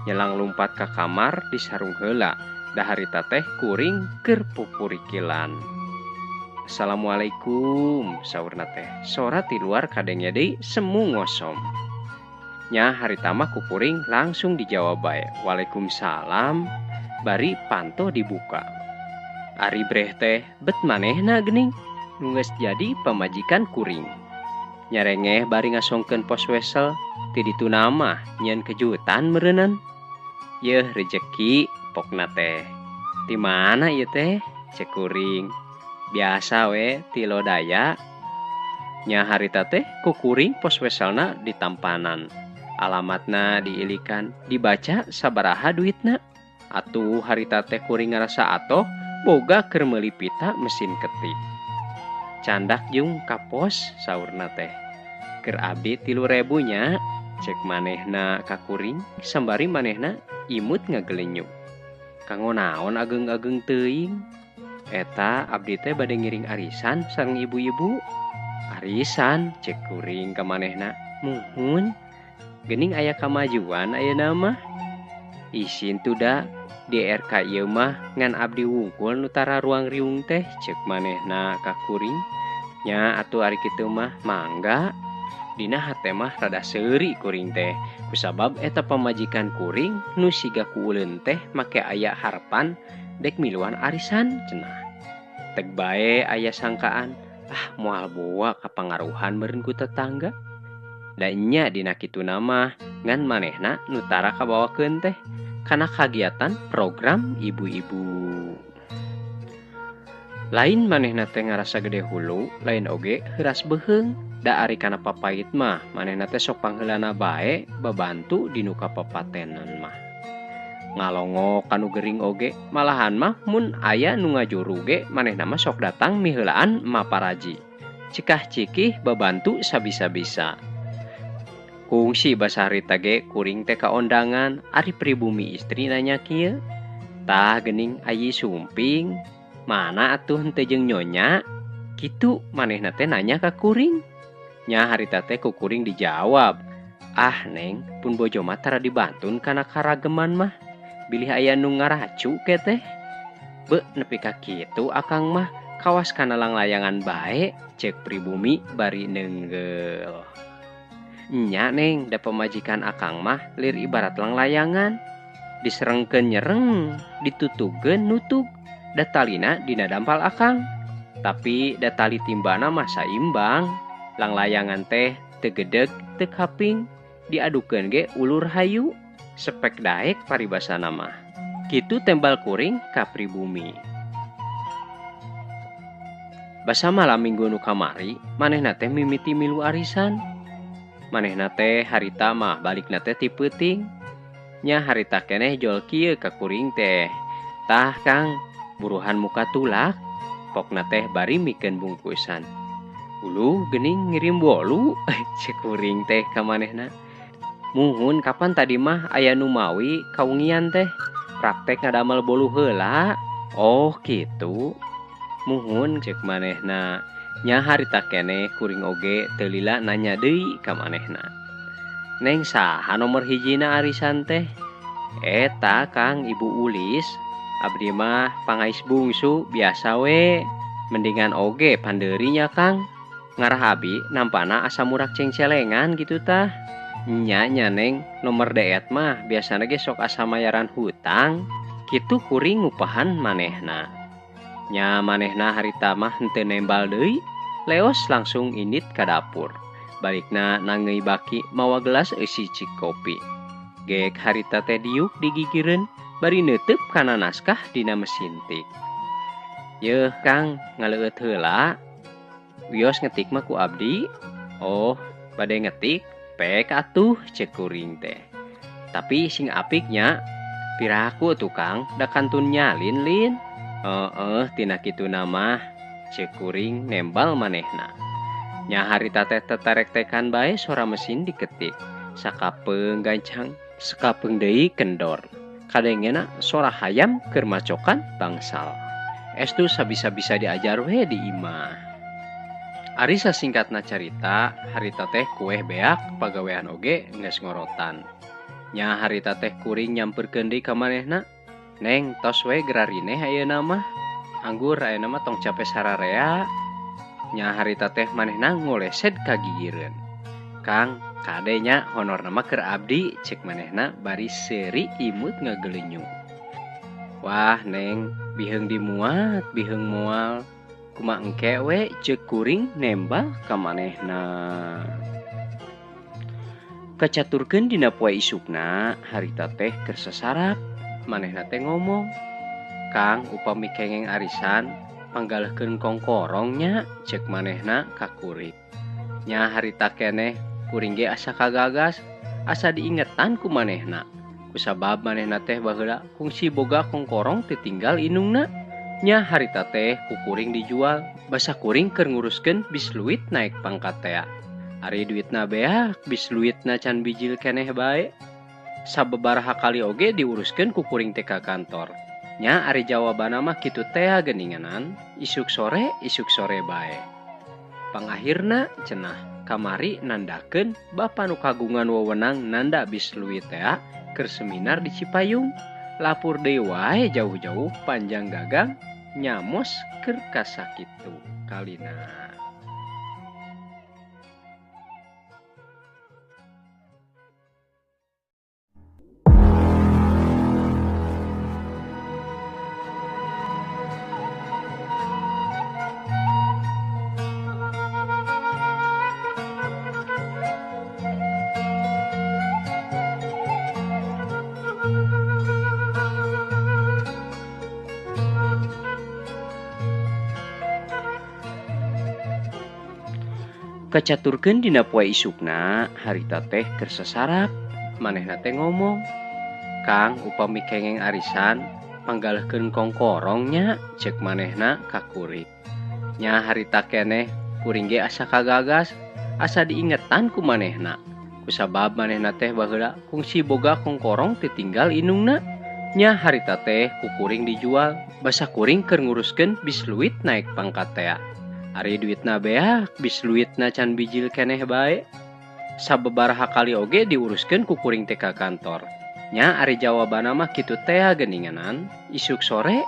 Nyelang lumpat ka kamar di sarung heula. Da harita teh kuring keur pupurikilan. Assalamualaikum saurna teh. Sora ti luar kadenge deui semu ngosom. Nya harita mah ku kuring langsung dijawab bae. Waalaikumsalam. Bari panto dibuka. Ari breh teh bet manehna geuning nu geus jadi pamajikan kuring. Nyarengeh bari ngasongkeun pos wesel ti ditu mah nyieun kejutan meureunnan. Yeuh rejeki pokna teh. Ti mana ieu teh? Cek kuring. Biasa we ti Lodaya. Nya harita teh ku kuring pos weselna ditampanan. Alamatna diilikan, dibaca sabaraha duitna. Atuh harita teh kuring ngarasa atoh boga keur meuli pita mesin ketik. Candak jung ka pos saurna teh. Keur abdi 3.000 nya, cek manehna ka kuring sambari manehna imut ngagelenyuk. Kanggo naon ageng-ageng teuing? Eta abdi teh bade ngiring arisan sareng ibu-ibu. Arisan cek kuring ka manehna. Muhun geuning aya kamajuan ayeuna mah. Isin tuda di RK ieu mah ngan abdi wungkul nu tara ruang riung teh cek manehna ka kuring. Nya atuh ari kitu mah mangga. Dina hate mah rada seuri kuring teh kusabab eta pamajikan kuring nu siga kuuleun teh make aya harapan dek miluan arisan cenah. Teg bae aya sangkaan ah moal boa kapangaruhan meureun ku tetangga. Da nya dina kituna mah ngan manehna nu tara kabawakeun teh kana kagiatan program ibu-ibu. Lain manehna teh ngarasa gede hulu, lain oge heuras beuheung. Da ari kana papait mah manehna teh sok pangheulana bae babantu dinu kapapatenan mah. Ngalongo kanu gering oge, malahan mah mun aya nu ngajuru ge manehna mah sok datang miheulaan maparaji. Cikah cikih babantu sabisa-bisa. Kungsi basa harita ge kuring teh kaondangan ari pribumi istri nanya kieu. Tah geuning ayi sumping, mana atuh henteu jeung nyonya? Kitu manehna teh nanya ka kuring. Nya harita teh ku kuring dijawab. Ah neng, pun bojo mah tara dibantun kana karageman mah. Bilih aya nu ngaracu ke teh. Be nepi ka kitu akang mah kawas kana langlayangan bae cek pribumi bari neunggel. Nya neng, da pamajikan akang mah lir ibarat langlayangan. Diserengkeun nyereng, ditutugeun nutug. Da talina dina dampal akang. Tapi da tali timbana mah saimbang. Langlayangan teh teu gedeg teu kaping, diadukeun ge ulur hayu, sepek daek paribasana mah. Kitu tembal kuring ka pribumi. Basa malam minggu nu kamari, manehna teh mimiti milu arisan. Manehna teh harita mah balikna teh ti peuting. Nya harita keneh jol kieu ka kuring teh. Tah Kang, buruhan muka tulak. Pokna teh bari mikeun bungkusan. Uluh geuning ngirim bolu cek kuring teh ka manehna. Muhun kapan tadi mah aya nu mawi kaungian teh. Praktek ngadamel bolu heula. Oh kitu. Muhun cek manehna. Nya harita keneh kuring oge teu lila nanya deui ka manehna. Neng saha nomor hijina arisan teh? Eta Kang Ibu Ulis. Abdi mah pangais bungsu biasa we. Mendingan oge pandeurinya Kang. Ngarah abi nampana asa murak cengcelengan gitu tah. Nya nya neng nomor deet mah biasana ge sok asa mayaran hutang. Kitu kuring ngupahan manehna. Nya manehna harita mah henteu nembal deui. Leos langsung indit ka dapur. Balikna nangeui baki mawa gelas eusi cik kopi. Gek harita teh diuk digigireun bari neuteub kana naskah dina mesin tik. Yeuh Kang, ngaleueut heula. Wios ngetik mah ku abdi. Oh, bade ngetik pek atuh cek kuring teh. Tapi sing apiknya piraku tuh Kang, da kantun nyalin lin. Heeh, tina kituna mah cek kuring nembal manehna. Nya harita teh tetarek-tekan bae sora mesin diketik. Sakapeung gancang, sakapeung deui kendor. Kadengena sora hayam keur macokan bangsal. Estu sabisa-bisa diajar we di imah. Ari sasingkatna carita, harita teh kueh beak pagawean oge geus ngorotan. Nya harita teh kuring nyamperkeun deui ka manehna. Neng tos we gerarineh ayeuna mah. Anggur ayeuna mah tong cape sararea. Nya harita teh manehna ngolesed ka gigireun. Kang, kade nya honorna mah keur abdi cek manehna bari seuri imut ngagelenyu. Wah neng, biheung dimuat, biheung moal. Kumaha engke we ceuk kuring nembal ka manehna. Kacaturkeun dina poe isukna harita teh keur sasarap. Manehna teh ngomong, Kang upami kengeng arisan panggalehkeun kongkorong nya ceuk manehna ka kuring. Nya harita keneh kuring ge asa kagagas, asa diingetan ku manehna. Kusabab manehna teh baheula kungsi boga kongkorong teu tinggal indungna. Nya harita teh ku kuring dijual, basa kuring keur nguruskeun bisluit naik pangkat tea. Ari duitna beak, bisluitna can bijil keneh bae. Sababaraha kali oge diuruskeun ku kuring teh ka kantor. Nya ari jawabanna mah kitu tea geuninganan, isuk sore bae. Pangahirna cenah kamari nandakeun bapa nu kagungan wewenang nanda bisluit tea keur seminar di Cipayung. Lapur deui wae jauh-jauh panjang gagang nyamos keur kasakitu kalina. Kacaturkeun dina poe isukna harita teh keur sasarap. Manehna teh ngomong, Kang upami kengeng arisan panggalehkeun kongkorong nya ceuk manehna ka kuring. Nya harita keneh kuring ge asa kagagas, asa diingetan ku manehna. Kusabab manehna teh baheula kungsi boga kongkorong teu tinggal indungna. Nya harita teh ku kuring dijual, basa kuring keur nguruskeun bisluit naik pangkat tea. Ari duitna beak, bisluitna can bijil keneh bae. Sababaraha kali oge diuruskeun ku kuring teh ka kantor. Nya ari jawabanna mah kitu tea geuninganan, isuk sore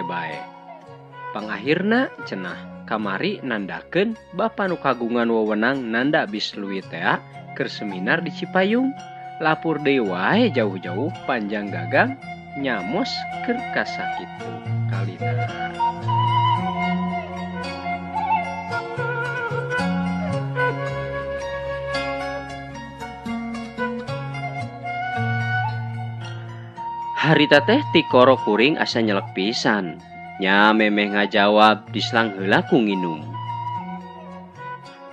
bae. Pangahirna cenah kamari nandakeun bapa nu kagungan wewenang nanda bisluit tea keur seminar di Cipayung. Lapur deui wae jauh-jauh panjang gagang nyamos keur kasakitu kalina. Harita teh tikoro kuring asa nyelek pisan. Nya memeh ngajawab dislang heula ku nginum.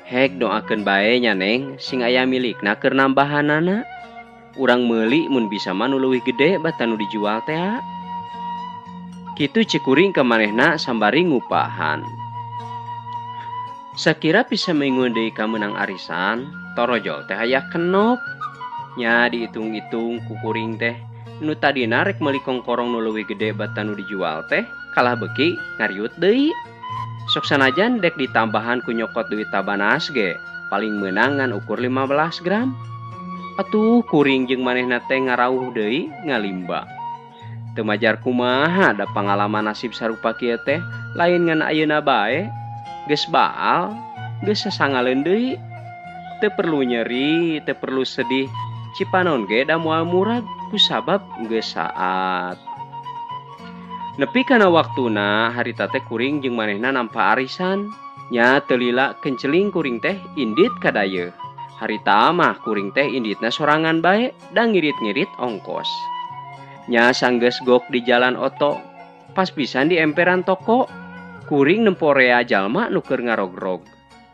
Hek doakeun bae nya neng sing aya milikna keur nambahanana. Urang meuli mun bisa mah nu leuwih gede batan nu dijual tea. Kitu ceuk kuring ka manehna sambari ngupahan. Sakira bisa mingguan deui ka meunang arisan, torojol teh aya kenop. Nya diitung-itung ku kuring teh nu tadina rek meuli kongkorong nu leuwih gede batan nu dijual teh kalah beuki ngariut deui. Sok sanajan dek ditambahan ku nyokot duit tabanas ge paling meunang ngan ukur 15 gram. Atuh kuring jeung manehna teh ngarauh deui ngalimba. Teu majar kumaha da pangalaman nasib sarupa kieu teh lain ngan ayeuna bae. Geus baal, geus sasangaleun deui. Teu perlu nyeri, teu perlu sedih. Cipanon ge da moal murag kusabab geus saat. Nepi kana waktuna harita teh kuring jeung manehna nampa arisan. Nya teu lila kenceling kuring teh indit ka dayeuh. Harita mah kuring teh inditna sorangan bae da ngirit-ngirit ongkos. Nya sanggeus gok di jalan oto, pas pisan di emperan toko, kuring nemporea jalma nu keur ngarogrog.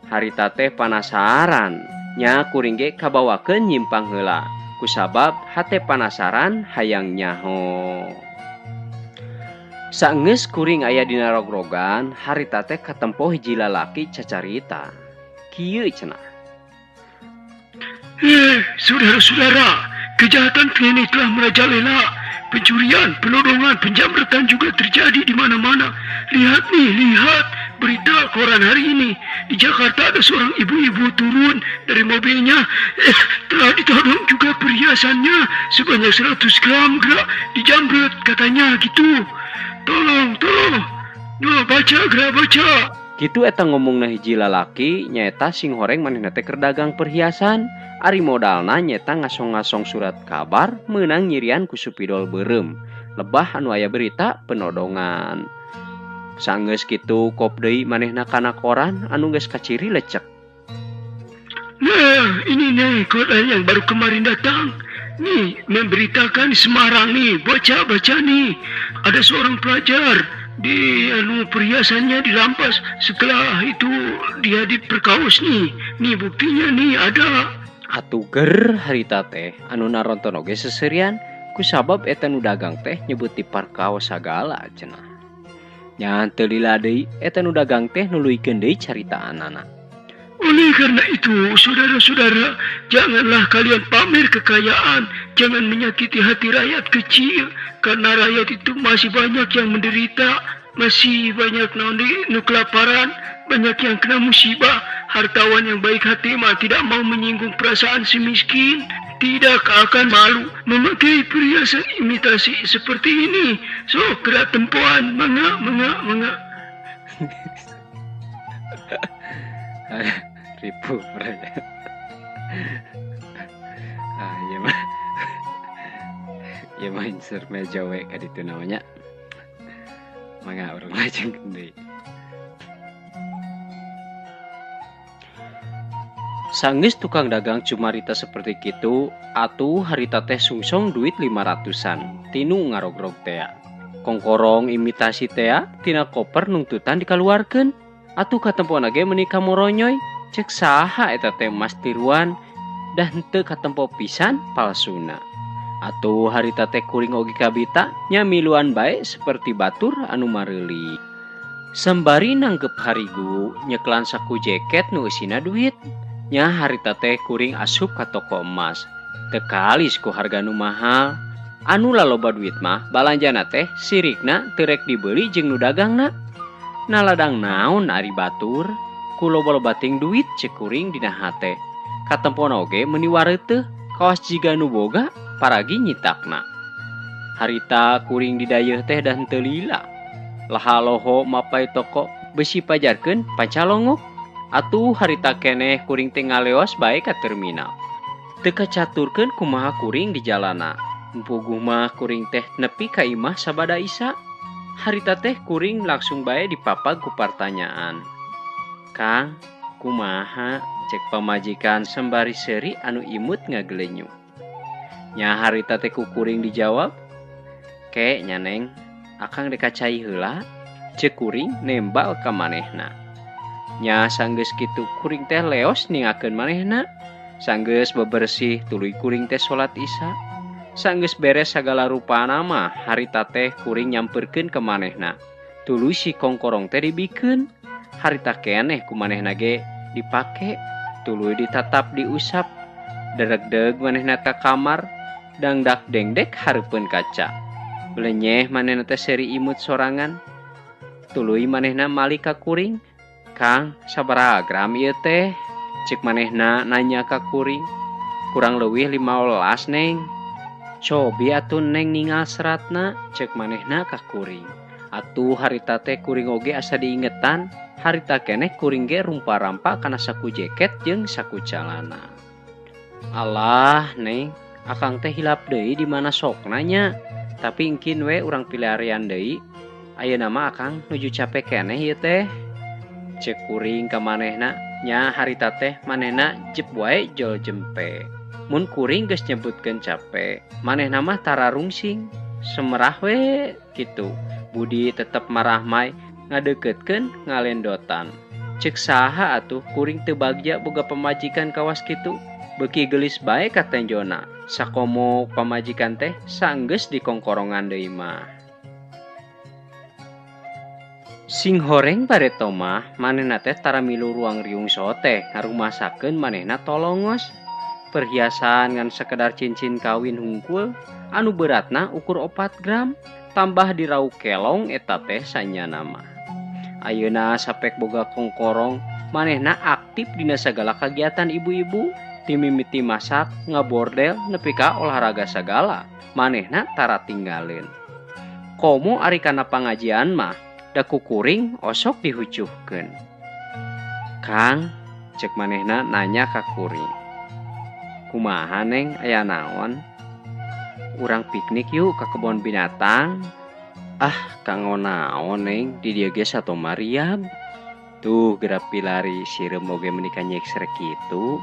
Harita teh panasaran, nya kuring ge kabawakeun nyimpang heula. Kusabab hate panasaran hayang nyaho. Saenggeus kuring aya dina rogrogan, harita teh katempo hiji lalaki cacarita. Kieu cenah. Saudara-saudara, kejahatan kini telah merajalela. Pencurian, penodongan, penjamretan juga terjadi di mana-mana. Lihat nih, lihat berita koran hari ini. Di Jakarta ada seorang ibu-ibu turun dari mobilnya. Telah ditodong juga perhiasannya sebanyak 100 gram gerak dijamret katanya gitu. Tolong, tolong, Duh, baca geura baca. Kitu eta ngomongna hiji lalaki nyaeta sing horeng manehna teh keur dagang perhiasan. Ari modalna nyaeta ngasong-ngasong surat kabar meunang nyirian ku supidol beureum. Lebah anu aya berita penodongan. Sanggeus kitu kop deui manehna kana koran anu geus kaciri lecek. Nah, ini nih koran yang baru kemarin datang. Nih, memberitakan Semarang nih, baca-baca nih. Ada seorang pelajar di anu perhiasannya dirampas, setelah itu dia diperkaos nih. Nih buktinya nih ada. Atuh ger harita teh anu naronton oge seserian kusabab eta nu dagang teh nyebut diparkaos sagala cenah. Nya teu lila deui eta nu dagang teh nuluykeun deui caritaanana. Oleh karena itu, saudara-saudara, janganlah kalian pamer kekayaan, jangan menyakiti hati rakyat kecil, karena rakyat itu masih banyak yang menderita, masih banyak nu kelaparan, banyak yang kena musibah. Hartawan yang baik hati mah tidak mau menyinggung perasaan si miskin, tidak akan malu memakai perhiasan imitasi seperti ini. So, gerak tempoan, mangga, mangga, mangga. Ribu ah iya mah iya mah insert meja we ka ditu namanya mangga urang lajeng deui. Sanggeus tukang dagang cumarita seperti kitu atuh harita teh sungsong duit 500-an tinu ngarogrog tea. Kongkorong imitasi tea tina koper nungtutan dikaluarkeun. Atuh katempona ge meuni kamoronyoy cek saha eta teh mas tiruan dah henteu katempo pisan palsuna. Atuh harita teh kuring oge kabita nya miluan bae seperti batur anu mareuli. Sembari nanggep harigu nyeklan saku jaket nu eusina duit. Nya harita teh kuring asup ka toko emas. Teu kalis ku harga nu mahal. Anu laloba duit mah balanjana teh sirikna teu rek dibeuli jeung nu dagangna. Naladang naon ari batur ku loba-loba ting duit cek kuring dina hate. Katempona oge meuni wareuteuh kawas jiga nu boga paragi nyitakna. Harita kuring didayeuh teh dah henteu lila. Laha loho mapai toko besi pajarkeun pancalongok. Atuh harita keneh kuring teh ngaleos bae ka terminal. Teu kacaturkeun kumaha kuring di jalana. Puguh mah kuring teh nepi ka imah sabada isa. Harita teh kuring langsung bae dipapag ku partanyaan. Kang, kumaha? Cek pamajikan sembari seuri anu imut ngagelenyu. Nya harita teh ku kuring dijawab, "Ke nya neng, akang dek kacai heula." Cek kuring nembal ka manehna. Nya sanggeus kitu kuring teh leos ningakeun manehna. Sanggeus bebersih tuluy kuring teh salat isya. Sanggeus beres sagala rupana mah harita teh kuring nyamperkeun ka manehna. Tuluy si kongkorong teh dibikeun. Harita keneh ku manehna ge dipake, tuluy ditatap diusap. Deregdeg manehna ka kamar, dangdak dengdek hareupeun kaca. Belenyeh manehna teh seuri imut sorangan. Tuluy manehna malik ka kuring. Kang, sabaraha gram ieu teh? Cek manehna nanya ka kuring. Kurang leuwih 15 neng. Cobi atuh neng ningal seratna, cek manehna ka kuring. Atuh harita teh kuring oge asa diingetan, harita keneh kuring ge rumpa-rampa kana saku jaket jeung saku calana. Alah neng, akang teh hilap deui di mana sokna nya. Tapi engkin we urang pilarian deui. Ayeuna mah akang nuju capek keneh ieu teh. Cek kuring ka manehna, nya harita teh manehna jep wae jol jempe. Mun kuring geus nyebutkeun capek, manehna mah tara rungsing, semerah we kitu. Budi tetep marahmai ngadeukeutkeun ngalendotan. Cek saha atuh kuring teu bagja boga pamajikan kawas kitu. Beuki geulis bae ka tenjona. Sakomo pamajikan teh sanggeus dikongkorongan deui mah. Sing horeng bareto mah manehna teh tara milu ruang riung sote ngarumasakeun manehna tolongos. Perhiasan ngan sekedar cincin kawin hungkul anu beratna ukur 4 gram tambah dirau kelong eta teh sanyana mah. Ayeuna sapek boga kongkorong manehna aktif dina sagala kagiatan ibu-ibu timimiti masak ngabordel nepi ka olahraga sagala manehna tara tinggalin. Komo ari kana pangajian mah Da ku kuring osok dihucuhkeun. Kang, cek manehna nanya ka kuring. Kumaha Neng, aya naon? Urang piknik yuk ka kebon binatang. Ah, kanggo naon Neng, di dieu ge sato mariab. Tuh geura pilari sireum oge meuni kanyeksrek kitu.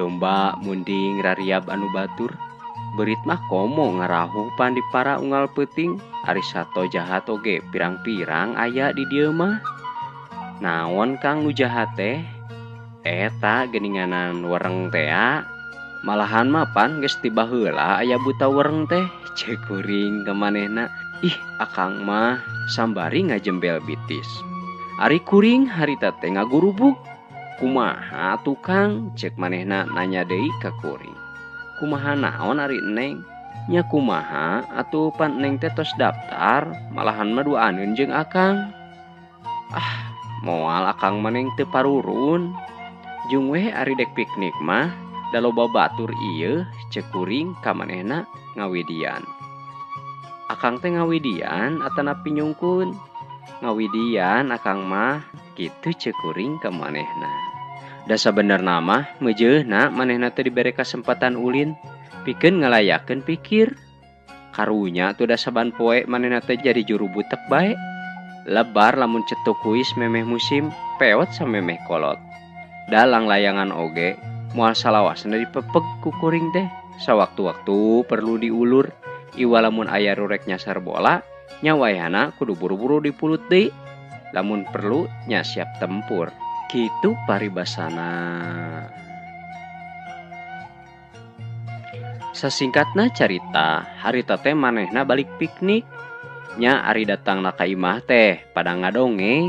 Domba munding rariab anu batur. Beurit mah komo ngarahuh pan di para unggal peuting. Ari sato jahat oge pirang-pirang aya di dieu mah. Naon Kang nu jahat teh? Eta geuninganan wereng tea. Malahan mah pan geus ti baheula aya buta wereng teh. Ceuk kuring ka manehna. Ih, akang mah sambari ngajembel bitis. Ari kuring harita teh ngagurubug. Kumaha tukang? Cek manehna nanya deui ka kuring. Kumaha naon ari Neng? Nya kumaha atuh pan Neng teh tos daftar, malahan mah duaneun jeung akang. Ah, moal akang mah Neng teu parurun. Jung weh ari dek piknik mah da loba batur ieu, cek kuring ka manehna ngawidian. Akang teh ngawidian atanapi nyungkun? Ngawidian akang mah, kitu cek kuring ka manehna. Da sabenerna mah meujeuna manehna teh dibere kasempatan ulin pikeun ngalayakeun pikir. Karunya atuh da saban poe manehna teh jadi juru butek bae. Lebar lamun cetuk kuis memeh musim, peot samemeh kolot. Da langlayangan oge moal salawasna dipepeg ku kuring teh. Sawaktu-waktu perlu diulur. Iwa lamun aya rurek nyasar bola, nya wayahna kudu buru-buru dipulut deui. Lamun perlu nya siap tempur. Kitu paribasana. Sasingkatna carita, harita teh manehna balik piknik. Nya ari datangna ka imah teh pada ngadongeng.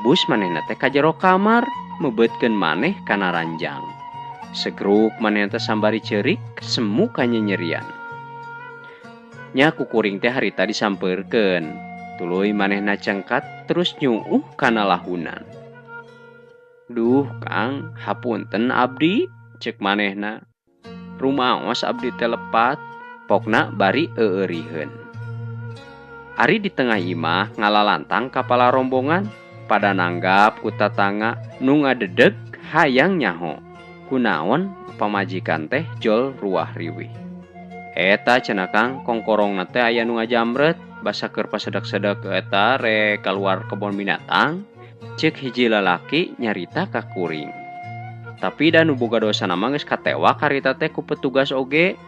Bus manehna teh ka jero kamar, meubeutkeun maneh kana ranjang. Segruk manehna teh sambari ceurik, semu kanyenyerian. Nya ku kuring teh harita disampeurkeun. Tuluy manehna cengkat terus nyuuh kana lahunan. Duh Kang, hapunten abdi, cek manehna. Rumaos abdi teh lepat, pokna bari eueuriheun. Ari di tengah imah ngalalantang kapala rombongan, pada nanggap ku tatangga nu ngadedeg hayang nyaho. Kunaon pamajikan teh jol ruah riwih. Eta cenah Kang, kongkorongna teh aya nu ngajamret, basa keur pasedek-sedek eta rek kaluar kebon binatang. Cek hiji lalaki nyarita ka kuring. Tapi da nu boga dosa mah geus katewak harita teh ku petugas oge.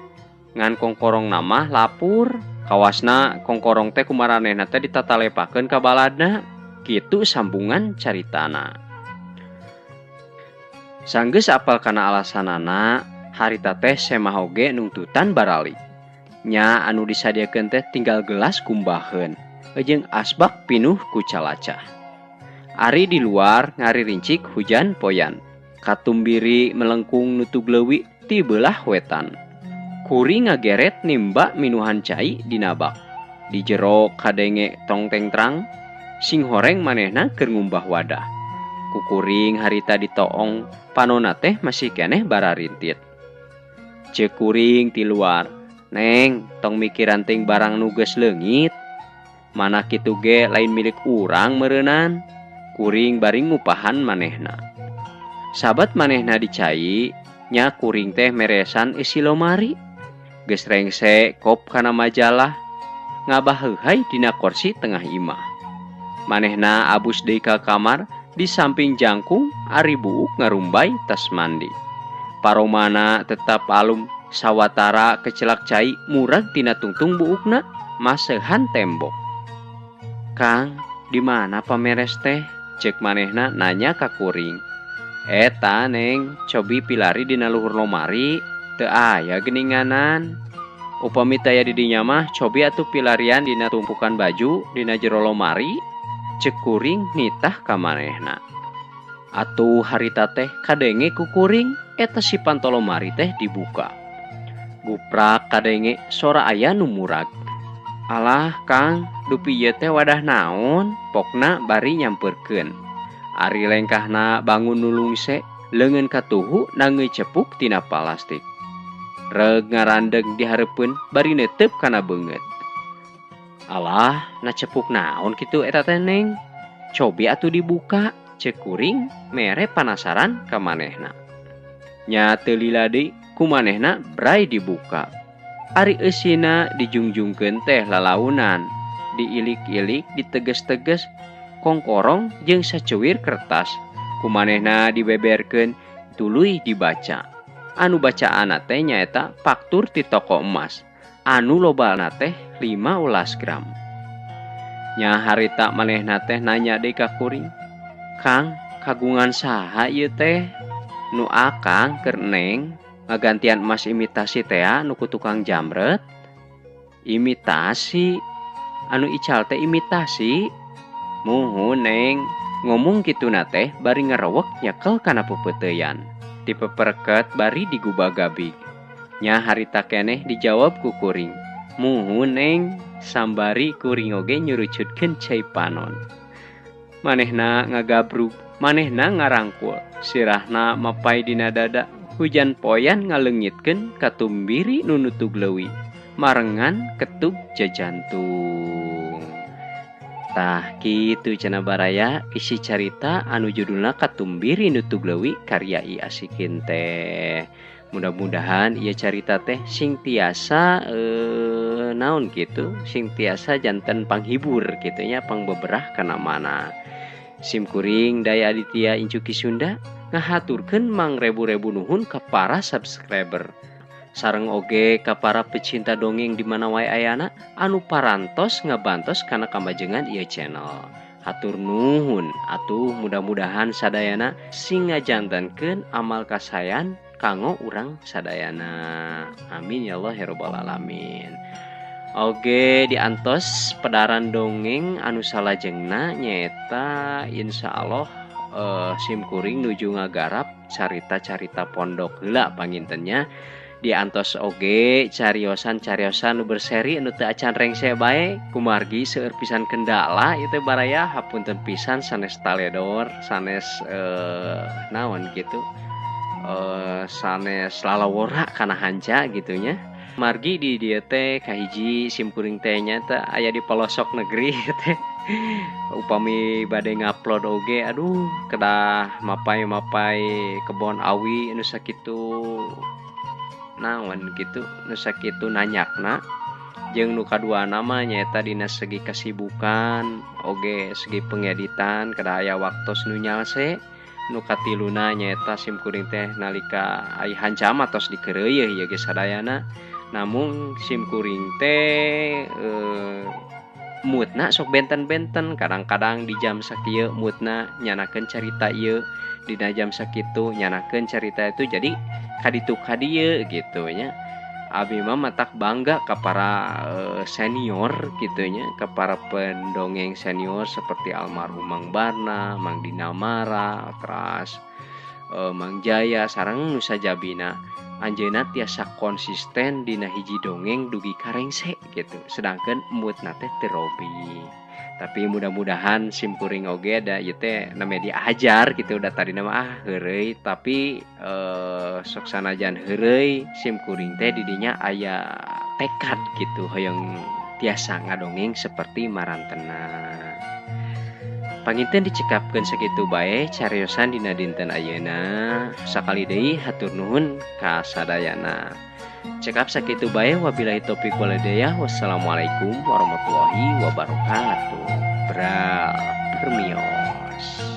Ngan kongkorong mah lapur. Kawasna kongkorong teh kumaranehna teh ditatalepakeun ka baladna. Kitu sambungan caritana. Sanggeus apal kana alasanana, harita teh semah oge nungtutan baralik. Nya anu disadiakeun teh tinggal gelas kumbaheun jeung asbak pinuh ku calacah. Ari di luar ngaririncik hujan poyan. Katumbiri melengkung nutug leuwi ti beulah wetan. Kuring ngageret nimba minuhan cai dina bak. Di jero kadenge tongteng trang, sing horeng manehna keur ngumbah wadah. Kukuring harita ditoong, panona teh masih keneh bararintit. Ceuk kuring ti luar, Neng, tong mikiran ting barang nu geus leungit. Mana kitu ge lain milik urang meureunan. Kuring bari ngupahan manehna. Sabat manehna dicai, nya kuring teh meresan isi lomari. Geus rengse kop kana majalah, ngabaheuhai dina kursi tengah imah. Manehna abus deui ka kamar, di samping jangkung ari buuk ngarumbay tas mandi. Paromana tetap alum, sawatara kecelak cai murag tina tungtung buukna maseuhan tembok. Kang, di mana pameres teh? Cek manehna nanya ka kuring. Eta Neng, cobi pilari dina luhur lomari, teu aya geuninganan. Upami taya di dinya mah cobi atuh pilarian dina tumpukan baju dina jero lomari. Cek kuring nitah ka manehna. Atuh harita teh kadenge ku kuring eta si panto lomari teh dibuka. Guprak kadenge sora aya nu murag. Alah Kang, dupi ieu teh wadah naon? Pokna bari nyampeurkeun. Ari lengkahna bangun nulungse, leungeun katuhu nangeui cepuk tina plastik. Reug ngarandeg di hareupeun bari neuteup kana beungeut. Alah, na cepuk naon kitu eta teh Neng? Cobi atuh dibuka, cek kuring mere panasaran ka manehna. Nya teu lila deui ku manehna bray dibuka. Ari eusina dijungjungkeun teh lalaunan, diilik-ilik, diteges-teges, kongkorong jeung sacuwir kertas. Ku manehna dibeberkeun tuluy dibaca. Anu bacaanna teh nyaeta faktur ti toko emas. Anu lobana teh 15 gram. Nya harita manehna teh nanya deui ka kuring, "Kang, kagungan saha ieu teh?" Nu akang keur Neng ngagantian emas imitasi tea nu ku tukang jamret. Imitasi? Anu ical teh imitasi? Muhun Neng, ngomong kituna teh bari ngerewek nyekel kana peupeuteuyan. Dipeperket bari digubagabig. Nya harita keneh dijawab ku kuring. Muhun Neng, sambari kuring oge nyurucutkeun cai panon. Manehna ngagabrug, manehna ngarangkul, sirahna mapai dina dada, hujan poyan ngalengitkeun katumbiri nu nutug leuwi, marengan ketug jajantung. Tah kitu cenah baraya isi carita anu judulna Katumbiri Nutug Leuwi karya I Asikin teh. Mudah-mudahan ieu carita teh sing tiasa naon kitu, sing tiasa janten panghibur kitu nya, pangbeberah kana mana. Sim kuring Daya Aditya Incuki Sunda ngahaturkeun mangrebu-rebu nuhun ka para subscriber. Sareng oge ka para pecinta dongeng di mana wae ayana anu parantos ngabantos kana kamajengan ieu channel. Hatur nuhun atuh mudah-mudahan sadayana sing ngajantenkeun amal kasayan kanggo urang sadayana. Amin ya Allah ya rabbal alamin. Oge diantos pedaran dongeng anu salajengna nyaeta insyaallah sim kuring nuju ngagarap carita-carita pondok heula pangintennya. Diantos oge cariosan-cariosan nu berseri nu teu acan rengse bae kumargi seueur pisan kendala ieu teh baraya hapunten pisan sanes taledor sanes naon kitu sanes lalawora kana hanca gitu nya. Margi di dieu teh kahiji sim kuring teh nya teh aya di pelosok negeri teh. Upami bade ngupload oge aduh kedah mapai-mapai kebon awi nu sakitu naon gitu nu sakitu nanyakna. Jeung nu kaduana mah nyaeta dina segi kesibukan oge segi pengeditan kedah aya waktos nu nyalse. Nu katiluna nyaeta sim kuring teh nalika ai hanca mah tos dikeureuyeun ieu ge sadayana. Namun sim kuring teh moodna sok benten-benten, kadang-kadang di jam sakieu moodna nyanakeun carita ieu, dina jam sakitu nyanakeun carita itu, jadi kaditu kadieu gitu nya. Abi mah matak bangga ka para senior gitu nya, ka para pendongeng senior seperti almarhum Mang Barna, Mang Dinamara, teras Mang Jaya sareng nu sajabina. Anjeunna tiasa konsisten dina hiji dongeng dugi karengse gitu. Sedangkan moodna teh teu robi. Tapi mudah-mudahan sim kuring oge da ieu teh name diajar gitu da tadina mah heureuy, tapi sok sanajan heureuy sim kuring teh di dinya aya tekad gitu hoyong tiasa ngadongeng seperti marantena. Panginten dicekapkeun sakitu bae cariosan dina dinten ayeuna. Sakali deui hatur nuhun ka sadayana. Cekap sakitu bae, wabillahi taufik wal hidayah. Wassalamualaikum warahmatullahi wabarakatuh. Bra permios.